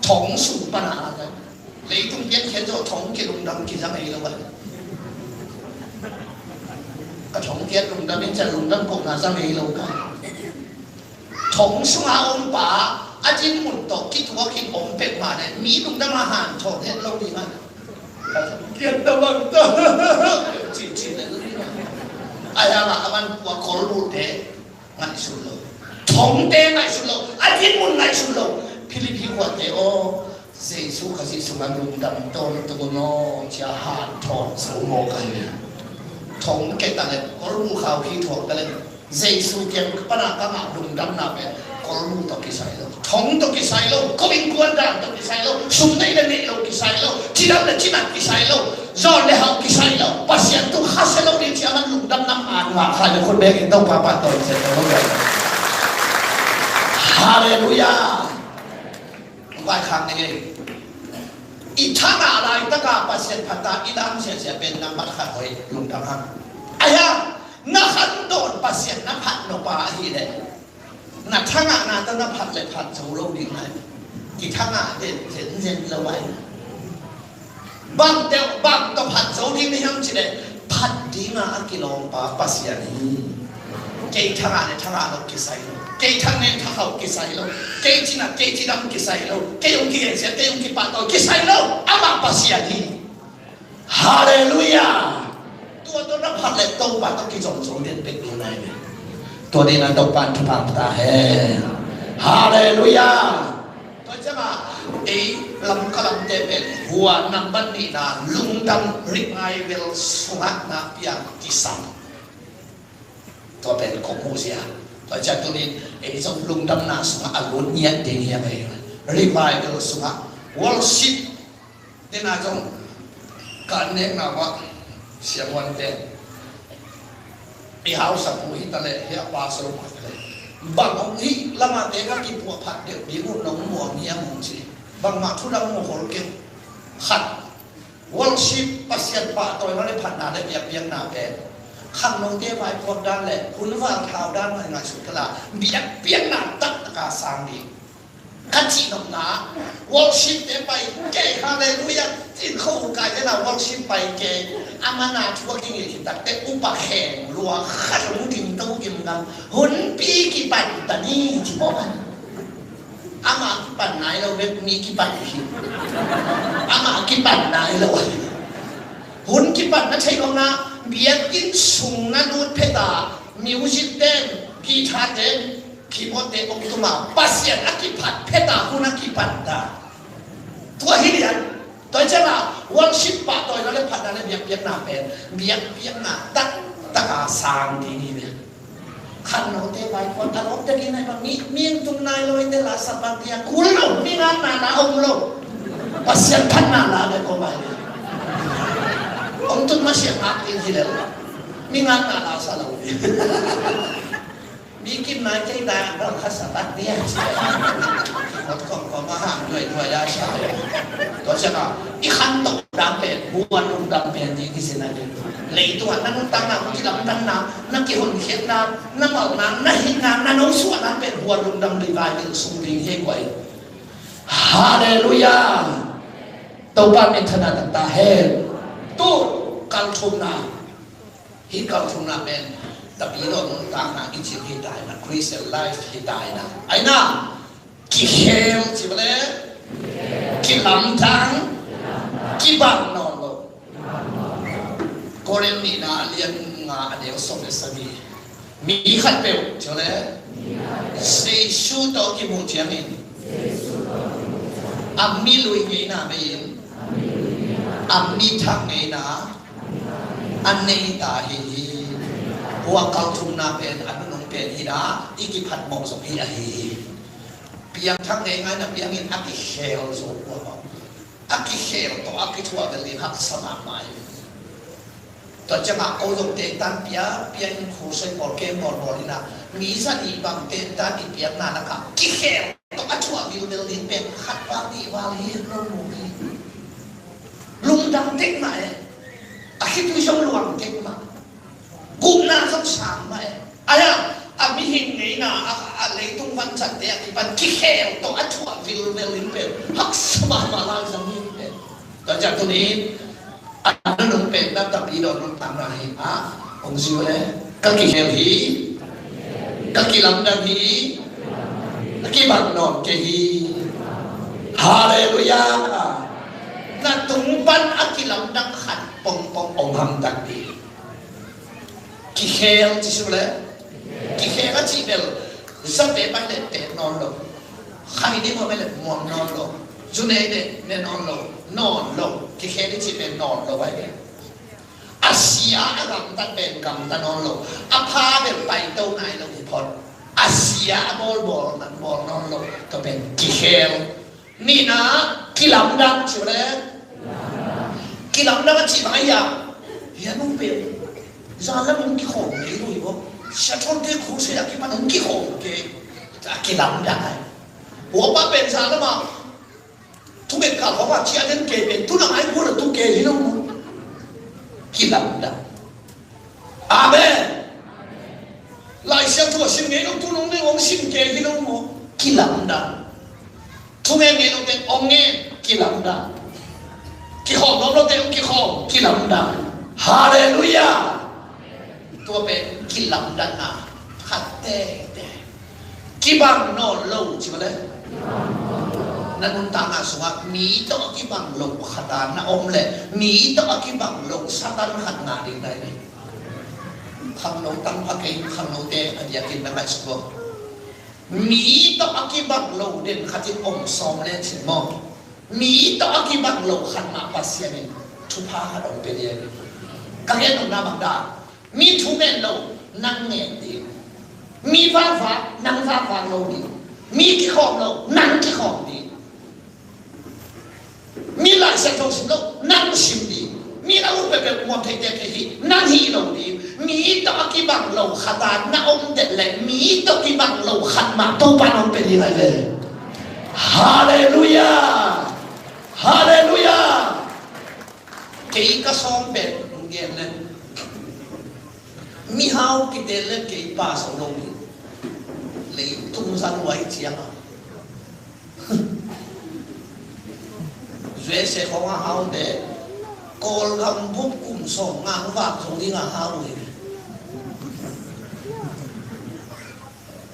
Thong sung pana at ai. Leitung piankhiat zawh thong kilungdam kiza ngei lo a. Ka thong kiat lungdam in cian lungdam kohna za ngei lo ka. Thong sunga om pa a dinmun tawh kituak in om peuhmah le mi lungdam a hanthawn het lo ding a. Ka thong kiat na bang ta. Cihcih le lo ding a. A hiangah a man pua kolbulhte ngaihsun lo. Thongte ngaihsun lo. A dinmun ngaihsun lo. Philippi khuate aw, Jesu Khazih sungah lungdam tawntung un aw, cia hanthawn zo mawk a hi. Thong keta le kolbulh khau hi thuak ta le Jesu kiang pana ka ngah lungdamna pen kolbulh tawh kisai lo. Thong tawh kisai lo, ko innkuan dan tawh kisai lo, sum neih le neih loh kisai lo, cidam le cinat kisai lo, zawn le hauh kisai lo, Pasian tung khasia lo ding ci a man lungdamna man ngah kha le khut bengin Topa pahtawi ciat lo. Halleluiah. Vaikhak ni ngei. I thangah laitaka Pasian phat a i dam siasia pen nambat khat hoih lungdam hang. Ai a, na khandawn Pasian na phat nop a ahih leh na thangahna tawh na phat le phat zo lo ding lai. Kithangah den zenzen lo ai. Bang teuh, bang tawh phat zo ding na hiam cih leh phat dinga a kilawmpa Pasian hi. Kei thangah le thangah lo kisai lo. Kei thang nen thangah kisai lo. Kei cinat, kei cidam kisai lo. Kei hong kigensia, kei hong kipahtawi kisai lo. Amah Pasian hi. Halleluiah. Tua tawh na phat le Topa tawh kizom zo den bek ding nai ve. Tua ding a Topa in thupha pia ta hen. Halleluiah. Tua ciangah ei Lamka lamte pen hua nambat nihna lungdam revival sungah na piang kisam. Tua pen kong muhzia. Tua ciang tuni ei zong lungdamna sungah a lut ngiat ding hi a, revival sungah worship. Tena zong ka nekna uah siamuante i hausapu hi ta leh, hi a pastor pa ta leh, bang hong hi lamate ka kipuah phat deuh ding uh nong muang hiam hong ci. Bangmah thu dang mu hol kei. Khat, worship, Pasian pahtawina le phatna le biakpiakna pen khangnote vaipuak dan le hun valthau dan ngaingai suk kala biakpiakna taktaka sang ding. Ka cihnopna, worship te pai kei, halleluiah, in kho kai tena worship pai kei. Amana thu a kingei hi takte upa kheng lua khat hong ding to gimgam, hunpi kipan ta ni ci mawk a. Ama kipan nai lo bek mi kipan hi. Ama kipan nai lo. Hun kipan na thei lo na, biakinn sung na lut phet a, music ten, guitar ten, keyboard te hong tum a, Pasian a kiphat phet a hun a kipan ta. Tua hi lian. Tua ciang a worship pahtawina le phatna le biakpiakna pen biakpiakna taktaka sang ding hi ve. Khangnote vaipuak a lawm tek in a, mi, mi tung nai lo in te la sapat dia kul lo, mi ngakna la om lo. Pasian phatna la le ko mai. Hong tun masiang ngak in hi le lo. Mi ngakna la sa lo. Mi kim nai kei dai ang dang khat sapat dia. Hot kong kong a hang duai duai a sa. Tua ciang a i khan tawh dang pen, buan lungdam pen ding hi sin a ding. Leitung ah na nuntakna, na kilamdanna, na kihonkhiatna, na malna, na hinna, na nosuahna pen buan lungdam revival sung ding hi guai. Halleluiah. Topa minthanna taktak hen. Tu kalthumna. Hih kalthumna pen Tapidaw nuntakna i cih hi ta hi na, Christian life hi ta hi na. Ai na, kikhel ci bale, kilamdang, kibang nawn lo. Korin nihna a lian nga a neu sawm le sagih. Mi khatpeuh ci bale, Jesu tawh kimuh ciangin a mi lui ngeina bei in a mi thak ngeina a nei ta hi hi. Hua kalthumna pen a nunung pen hi na, i kiphat mawh zong hi ahi hi. Piangthak ngeingai na piangin a kikhel zo ua mawh. A kikhel tawh a kithuah vel in haksa mahmah hi. Tua ciangah ko zong tentan pia, pia in khusai bawl, kem bawl bawl in a, mi za nih bang tentan i piakna lakah kikhel tawh a thuah vilvel ding pen khat val nih val hi lo mu hi. Lungdam tek mah e. A khitui zong luang tek mah. Gupna zong sang mah e. Aia, a mihing ngeina a, a leitung vanzat te a kipan kikhel tawh a thuah vilvel ding pen haksa mahmah lai zang hi pen. Tua ciang tuni a nunung pen na Tapidaw nuntakna hi a, hong zui le, ka kikhel hi, ka kilamdang hi, ka kibang nawn kei hi. Halleluiah. Na tung pan a kilamdang khat pongpong om hamtang ding. Kikhel ci su le, kikhel a cih bel, za te pai le te nawn lo. Khai ding maw bel le muang nawn lo. Zu nei le ne nawn lo. Nawn lo. Kikhel i cih bel nawn lo ai bel. A sia a gamtat bel gamta nawn lo. A pha bel paito nai lo hi phot. A sia a bawl bawl nan bawl nawn lo. Tua pen kikhel. Nihna, kilamdang ci le. Kilamdang a cih bang a hiam? Hiah nung pen zan lam hong kikhawm kei lo hi bawk. Sia Thawngte khusai a kipan hong kikhawm kei. A kilamdang ai. Huapa pen zan lam a thunget kal huapa ciah den kei pen tu nang ai kua na tu kei hi lo maw? Kilamdang. Amen. Lai Siangtho a sim ngei lo tu nong nei hong sim kei hi lo maw? Kilamdang. Thu ngen ngei lo teng hong ngen, kilamdang. Kikhawm nuam lo teng hong kikhawm, kilamdang. Halleluiah. Tua pen kilamdanna khat tete. Kibang nawn lo ci bale. Na nuntakna sungah mi tawh a kibang lo khat a na om leh, mi tawh a kibang lo Satan khat ngah ding nai ni. Khangno tam a kei, khangnote a diakin na ngaihsut lo. Mi tawh a kibang lo den khat in om sawm le cin maw? Mi tawh a kibang lo khat mah Pasian in thupha khat hong pia ding. Ka gen nopna bang dan, mi thu ngen lo, nang ngen ding. Mi vangvang, nang vangvang lo ding. Mi kikhawm lo, nang kikhawm ding. Mi Lai Siangtho sim lo, nang sim ding. Mi na ut peuhpeuh muang theite kei hi, nang hih lo ding. Mi tawh a kibang lo khat a na om det leh, mi tawh kibang lo khat mah Topa na hong pia ding ahi ve. Halleluiah! Halleluiah! Kei ka sawm pen gen leh, mihau kitel leh kei pa zo lo hi. Leitung za luai ciang a, U S A khawng a haute, Kawlgam bup kum sawmnga hong vak zo ding a hau hi.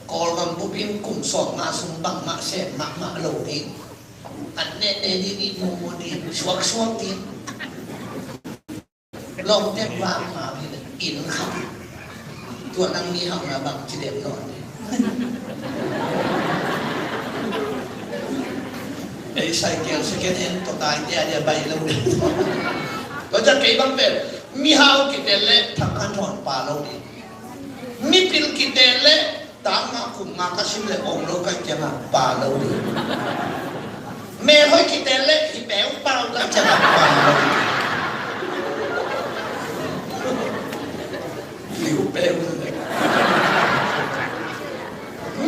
Kawlgam bup in kum sawmnga sung bangmah sem mahmah lo ding. An nehne ding, i mumu ding, suaksuak ding. Lawmtek vang ma phi le inn khat. Tua nang mi hauhna bang ci dem nawn ding. Ei, cycle second hand tawh tai te a dia bai lo ding. Tua ciang kei bang pen mihau kitel leh Thang Khan Thawn pa lo ding. Mipil kitel leh tang nga kum nga ka sim leh om lo ka hih ciangin pa lo ding. Melhoih kitel leh hi peu pa lo ka hih ciangin pa lo ding. Liu peu.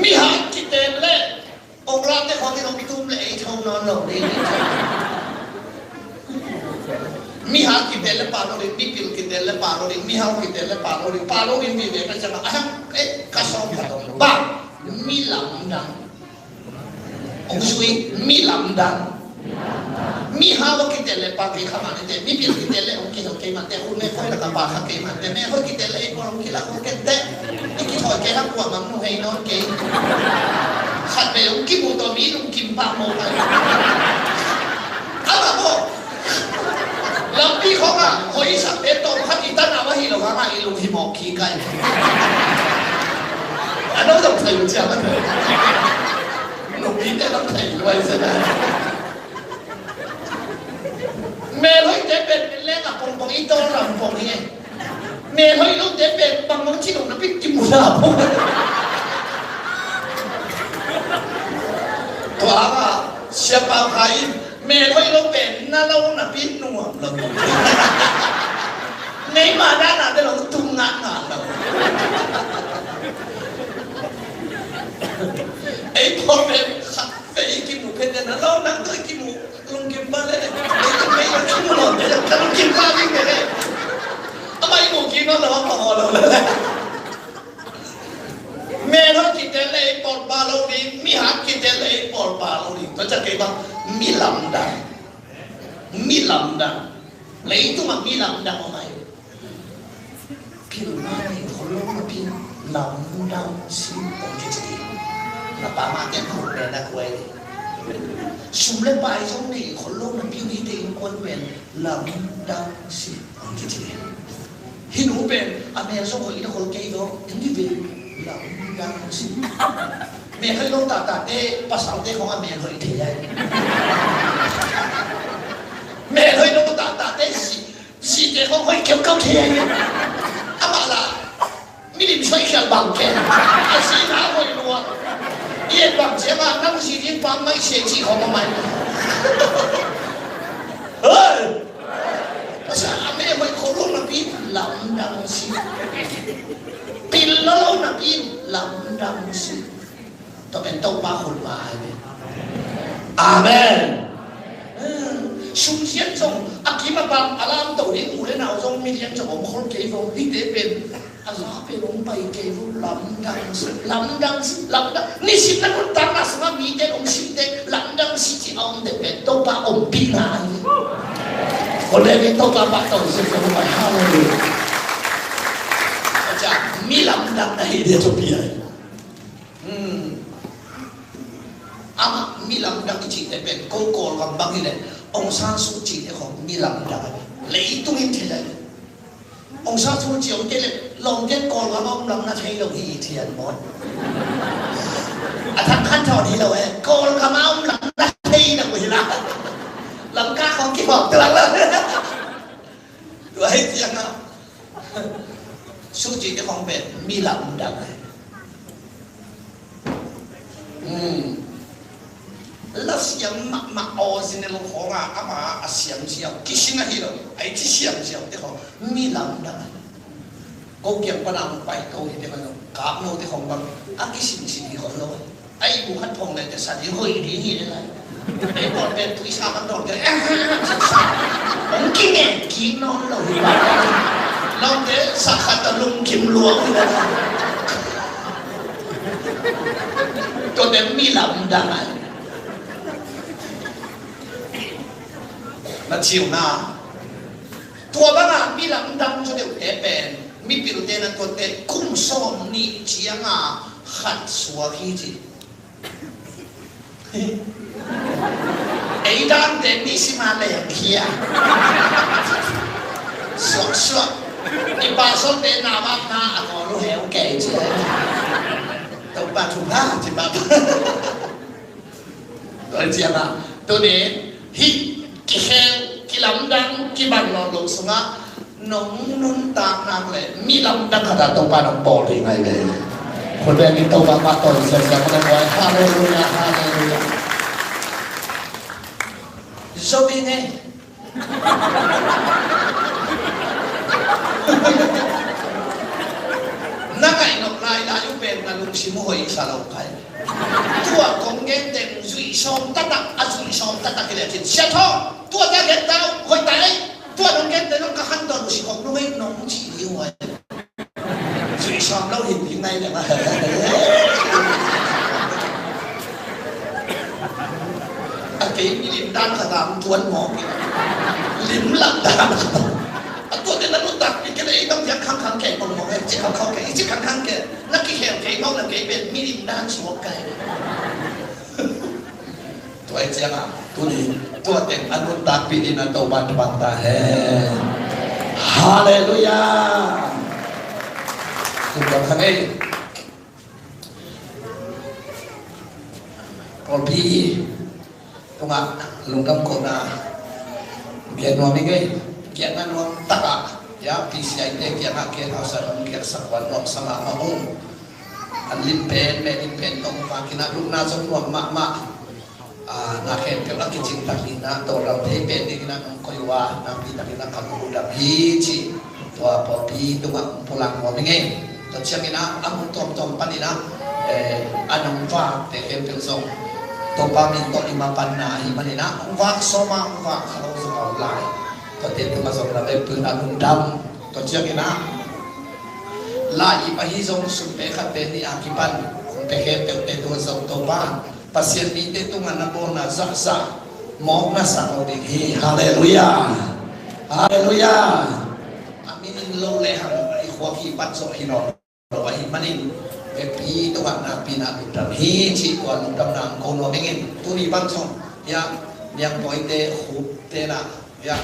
Mihau kitel leh Oklahte khawng in hong tum leh ei tho nawn lo ding. Mihau kitel leh pa lo ding, mipil kitel leh pa lo ding, mihau kitel leh pa lo ding, pa lo ding vive ka ciangin, ah, eh, ka sawm ka dong. Bang, mi lamdang. Hong zui, mi lamdang. Mihau a kitel leh pa kei kha mah ni te, mipil kitel leh hong kihel kei mah te, hun me khoi lak a pa kha kei mah te, melhoih kitel leh ei pawl hong kilak hong ken te, i kithawi kei hang kua mang nu hei nawn kei. Khat vei hong kimu tawh mi lungkim pah mawk ai. Amah maw, lampi khawng ah hoih i sakte tawm khat i tan a va hi lo hang a i lung hi mawk kik ai. A no zong thei uh ciang a thei. Nupite zong thei luai zen a. Melhoihte pen leng a pongpong i tawl lam pong hi e. Melhoih lote pen bangbang ci lo napi kimu na pong. Tua hang a Sia Pau Khai in melhoih lo pen na lo napi nuam lo. Neimah dana te lo tung ngatngat lo. Ei pawl pen khat vei kimu pen na lo nang tawh kimu. Lungkim pah leh, lungkim pah leh, lungkim pah leh. Amah i mu kik nawn lo, amah haw lo leh. Melhoih kitel leh ei pawl pa lo ding, mihau kitel leh ei pawl pa lo ding. Tua ciang kei bang, mi lamdang. Mi lamdang. Leitung ah mi lamdang om ahi. Pilna nei khol lo napi in lamdang si, hong kici ding. Na pa mah ken khol pen na kuai ding. Sum le pai zong nei khol lo napi in hihte innkuan pen lamdang si, hong kici ding. Hih nu pen a mel zong hoih in a khol kei lo, en dih ve, lamdang si. Mel hoih lo tahtahte, pasalte khong a mel hoih thei ai. Mel hoih lo tahtahte si Zite khong hoih keuhkeuh thei ahi. Amah lah milim soi khial bang ken. A zina hoih lua. I et bang ciangah nang zi ding pang mai se cih khong a mai. Hei! Pasal a meh hoih khol lo napi lamdang si. Pil lo lo napi lamdang si. Tua pen Topa hun mah ahi ve. Amen. Sum ziat zong a kim a pam a lamto ding u le nau zong milian zong om khol kei vo. Hihte pen a la pen om pai kei vo. Lamdang si, lamdang si, lamdang. Nisim na nuntakna sungah mite om simte lamdang si ci a om te pen Topa ompihna ahi ve. Kol le ve Topa pahtawi zong om pai. Halleluiah. Aca mi lamdang na hi dia thupi ahi. Hmm. Amah mi lamdang i cihte pen ko Kawlgam bang hileh Aung San Suu Kyi te khong mi lamdang ahi. Leitung in thei ahi. Aung San Suu Kyi om kei leh lawmte Kawlgam a om lam na thei lo hi thian maw? A Thang Khan Thawn hi lo e. Kawlgam a om lam na thei lo hi la. Lamka khong kihawm tuak lo. Tua hi ciangah Suu Kyi te khong pen mi lamdang ahi. La siam mahmah original khawng a, ama a siam ziau kisin ahi lo. Ai ci siam ziau te khawng mi lamdang a. Ko kiang pan a hong pai ko hi te man lo. Kap no te khawng bang a kisin sin hi khawng lo. Ai bu khat phong le te sa di hoi di hi le lai. Ai pawt pen tui sa kan dawng te. Hong ki ngen ki nawn lo hi ba. Lo te sa khat ta lungkim luang hi le lai. Tuate mi lamdang a. Na ciu na. Tua banga mi lamdang zaw deuhte pen mipilte na tuate kum sawm nih cianga khat suak hi ci. Ei dante mi sima leng khia. Suak suak. I pa sawmte na bak na a kawl uh heu kei ci. Topa thupha ci bak. Tua ciangah tuni hih kikhel kilamdang kibang lo lo sungah nong nuntak nak le mi lamdang khat a Topa nong bawl ding ahi ve. Khut beng in Topa mah tawi siasia khat a buai. Halleluia, halleluia. Zo ding e. Na ngaih nop lai lai uh pen na lungsim uh hoih sa lo kai. Tua kong gen teng zuih sawm taktak, a zuih sawm taktak hi le cin sia thaw. Tua ta gen tau hoih ta ei. Tua nong gen teng nong ka khan tawn uh si kong nung ei nong ci ding uh ai. Zuih sawm lo hin ding nai le ma. A kei mi lim dan khat a hong tuan mawk hi. Lim lam dan khat a. A tuate na nuntakpih kei le ei tawh piak khangkhang kei pong mawk e. Cik khangkhang kei, cik khangkhang kei. Na kikhel kei mawk le kei pen mi lim dan suak kai. Tua hi ciangah tuni tua teng a nuntakpih ding a Topa thupha ta hen. Halleluia. Tua khan ei pawlpi tungah lungdam kohna gen nuam hi ngei. Kiangah nuam takah ya P C I te kiangah ke hausa dong kiangsak wan nuam sangah mah ung. An lim pen me lim pen tong pa kinah lukna zong nuam mahmah. Ah, na khempeuh a kicing takin ah tawldam thei pen dingin ah nong koih uh a, nakpi takin ah ka lungdam hi ci. Tua pawlpi tungah pulak nuam hi ngei. Tua ciangin ah a mun tuamtuam panin ah, eh, a nong vakte khempeuh zong Topa min tawh i mapanna ahi manin ah hong vak sawm a hong vak kha lo zong a om lai. Tuate tungah zong na vekpi in ah lungdam. Tua ciangin ah lai i pahi zong sumpe khatte nih a kipan hong pe khempeuhte tungah zong Topa Pasian mite tungah na bawlna zahzah mawk na sak lo ding hi. Halleluia. Halleluia. A minin lo le hang i khuak hi pat zawh hi nawn lo ahih manin vekpi tungah nakpi na lungdam hi cih tua lungdamna hong ko nuam ing in tuni bang zong ya niangpawite khupte na ya,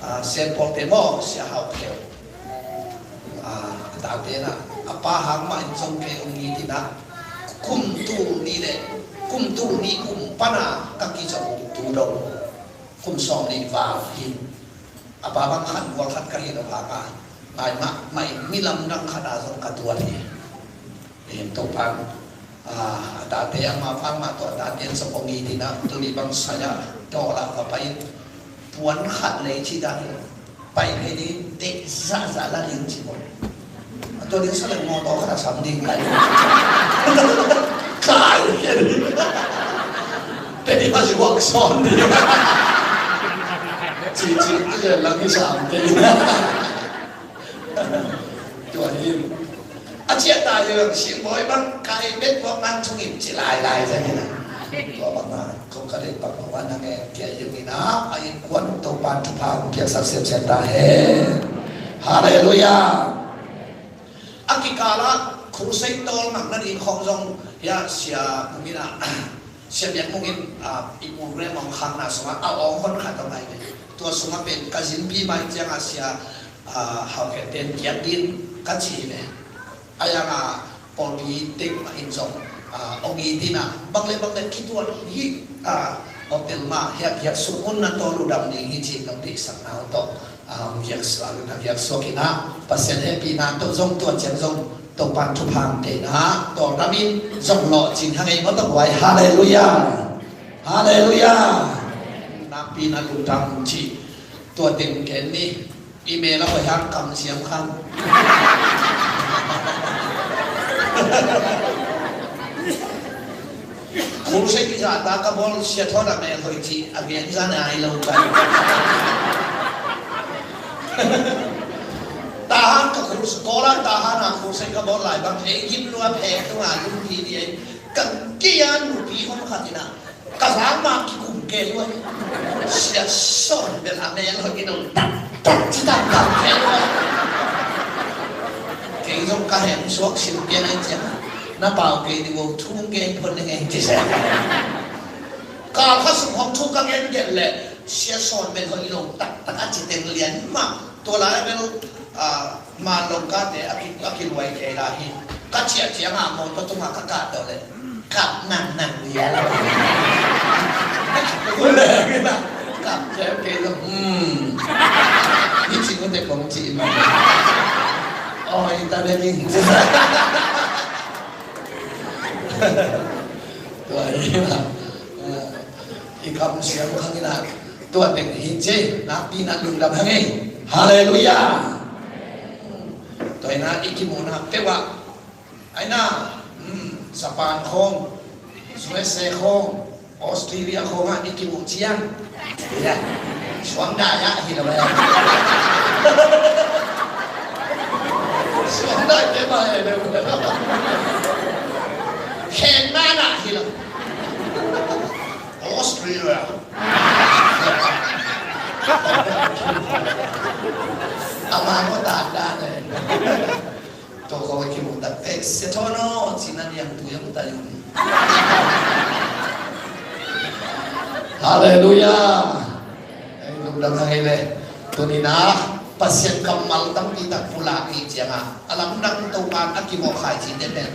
ah, sianpawlte maw sia hau kheu. Ah, a tate na a pa hang mah in zong kei hong it in ah kum tul nih le kum tul nih kum pan a ka kizom tu dong kum sawm nih val hi. A pa bang khan gual khat ka hi lo hang a ngai mah mah in mi lamdang khat a zong ka tuat hi. Lim Topan, ah, a tate a ma vang mah tawh a tate in zong hong it in ah tuni bang saya dawl ah va pai in puan khat lei ci dan in pai phei ding deih zahzah la ding ci maw. A tua ding sa leng mawtaw khat a sam ding kai. Kai ding. Te ding a zi wak sawn ding. Ci ci a zi lang i sam te ding. Tua hi. A ciah ta hi lo singbawi bang ka ei bet buak nang thung in ci lailai zen hi na. Tua bang a kong ka deih bang a wan a ngen kia hi in a, a innkuan Topan thupha hong piaksak semsem ta hen. Halleluia. A kikal ah crusade tawlngakna ding khawng zong hia sia Mung in a, sia Biak Mung in, a, i program hong khakna sungah a awng hon khat hong ai ve. Tua sungah pen ka zinpi mai ciangah sia, a, Hau Khen Ten kiak din ka ci hi ve. A yang a pawlpi teng mah in zong, a, hong it in a bang le bang le kituat hi, a, hotel mah hiak hiak suk hun na tawl uh dam ding hi ci nong deihsakna uh tawh, a, hong hiak suak, hong hiak suak in a Pasian hehpihna tawh zong tua ciang zong Topa'n thupha hong pia in, tawltamin zong lawhcing hang ei maw, tua guai. Halleluiah. Halleluiah. Nakpi-in a lungdam cih tua teng gen ni. Email a hoih hang kamsiam khang. Crusade i zahtak a bawl, Sia Thawn a mel hoih cih a gen zan a ai lo ka. Tahan ka crusade, Kawl ah Tahan a crusade ka bawl lai bang, ei gim lua phek tunga lungpi ding ei. Ka gei a nupi hong khat in ah ka zang ma kikum kei uh a. Sia Sawn bel a mel hoih in hong tak tak ci tak tak kei uh a. Kei zong ka heng suak sim kei nai ciang, na pau kei ding uh, thu gen phot ning ei ci sia. Kal khat sung hong thu ka gen gen leh Sia Sawn bel hoih lo taktak a ci teng lian mah. Tua lai bel, ah, man longkate a ki, a kiluai kei lai hi. Ka ciah ciangah mawtaw tungah ka kah tawh leh kap nang nang lian. Kap ciah kei lo. Hmm. Hi ci mawtaw kong ci mah. Oi ta bel ing. Tua hi mah. I kamsiam khang in ah tua teng hi ci, nakpi-in a lungdam hang ei. Halleluiah. Tua in ah i kimuhna peuh ah, ai na, hmm, Japan khawng, U S A khawng, Australia khawng ah i kimuh ciang, suang dai ah hi lo. Suang dai te mah hi lo. Khen na na hi lo. Australia. Ama ko ta da ne. To ko ki mu ta pe se to no, sina ni ang tu yang ta yung. Halleluiah. Ei, lungdam hang ei le. Tuni-in ah Pasian kammal tampi tak pulak i ciangah, a lamdang Topa'n a kivawh khai cihte pen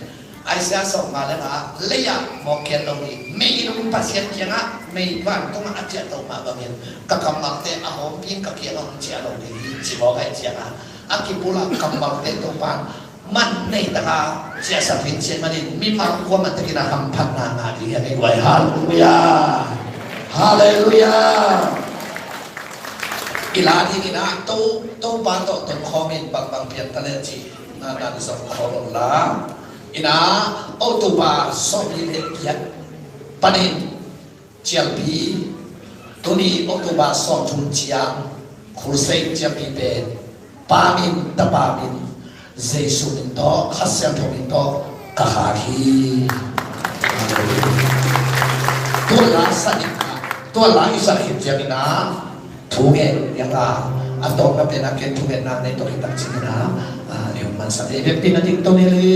Isaiah sawmnga le nga, lei-ah mawk khiat lo ding, meilung Pasian kiangah, mei vantungah a ciahtoh mah bangin ka kammalte a hawmpi-in ka kiangah hong ciah lo ding hi, ci mawk ahih ciangah, a kipulak kammalte Topa'n man nei taka ciahsak ding cih manin mimal kuamah tekin a hamphatna ngah ding hi a, nei guai. Halleluiah. Halleluiah. I la dingin ah To, Topa tawh tonkhawmin bangbang piang ta leh cih na, na zong khawm lo la. In ah October sawmli le giat panin cialpi, tuni October sawmthum ciang crusade cialpi pen Pa min, Tapa min, Jesu min tawh, Kha Siangtho min tawh ka khak hi. Tua la sa ding ah, tua la i sa khit ciangin ah thu ngen ding a, a tawpna pen a ken thungetna nei tawh kitak ciangin ah, a, i hong mansak ding, i vekpi na ding tawh ni le.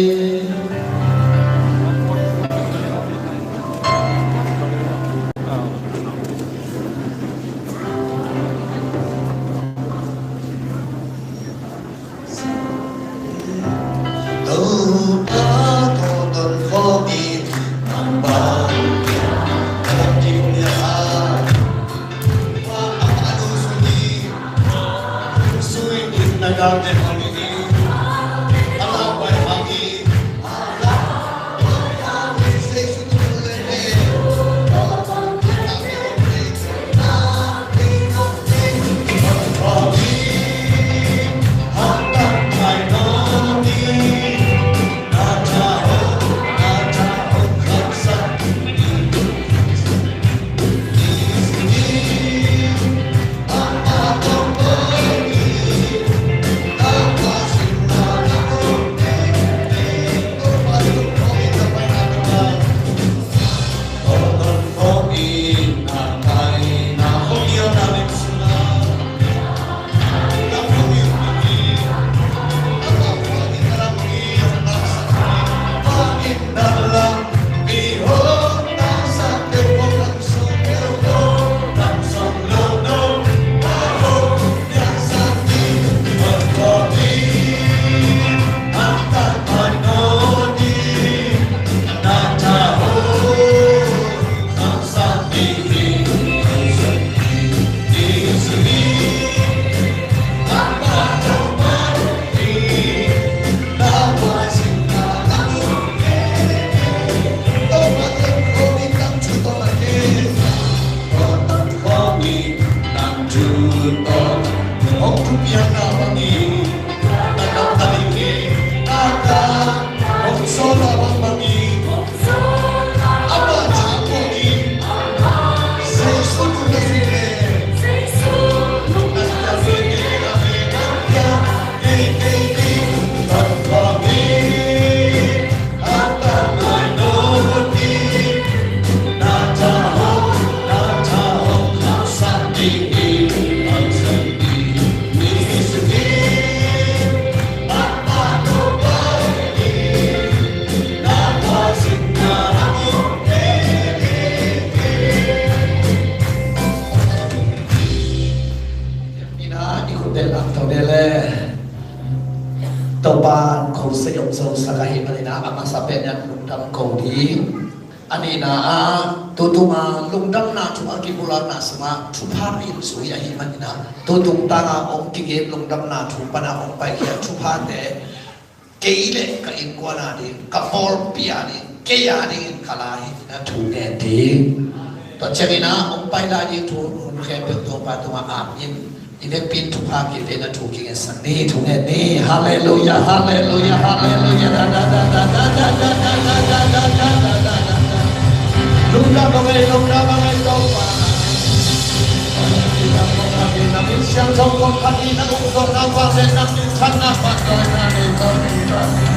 Ina i khut bel ang to ne le. Topan khosei om zo sak ahi manin a masa pen yan lungdam ko ding. A nihna ah tutung a lungdamna thu a kibulakna sungah thupha in zui ahi manin a tutung tanga ong kigem lungdamna thu pana ong paikhia thuphate kei le ka innkuan a ding, ka pawlpi a ding, kei a dingin ka la hi na thu ngen ding. Tua ciangin a ong pai lai ding thu hun khempeuh Topa tungah amin. I vekpi in thupha kipia na thu kingensak ni, thu ngen ni. Halleluia, halleluia, halleluia. Lungdam bang ei, lungdam bang ei Topa. Lungdam bang ei Topa.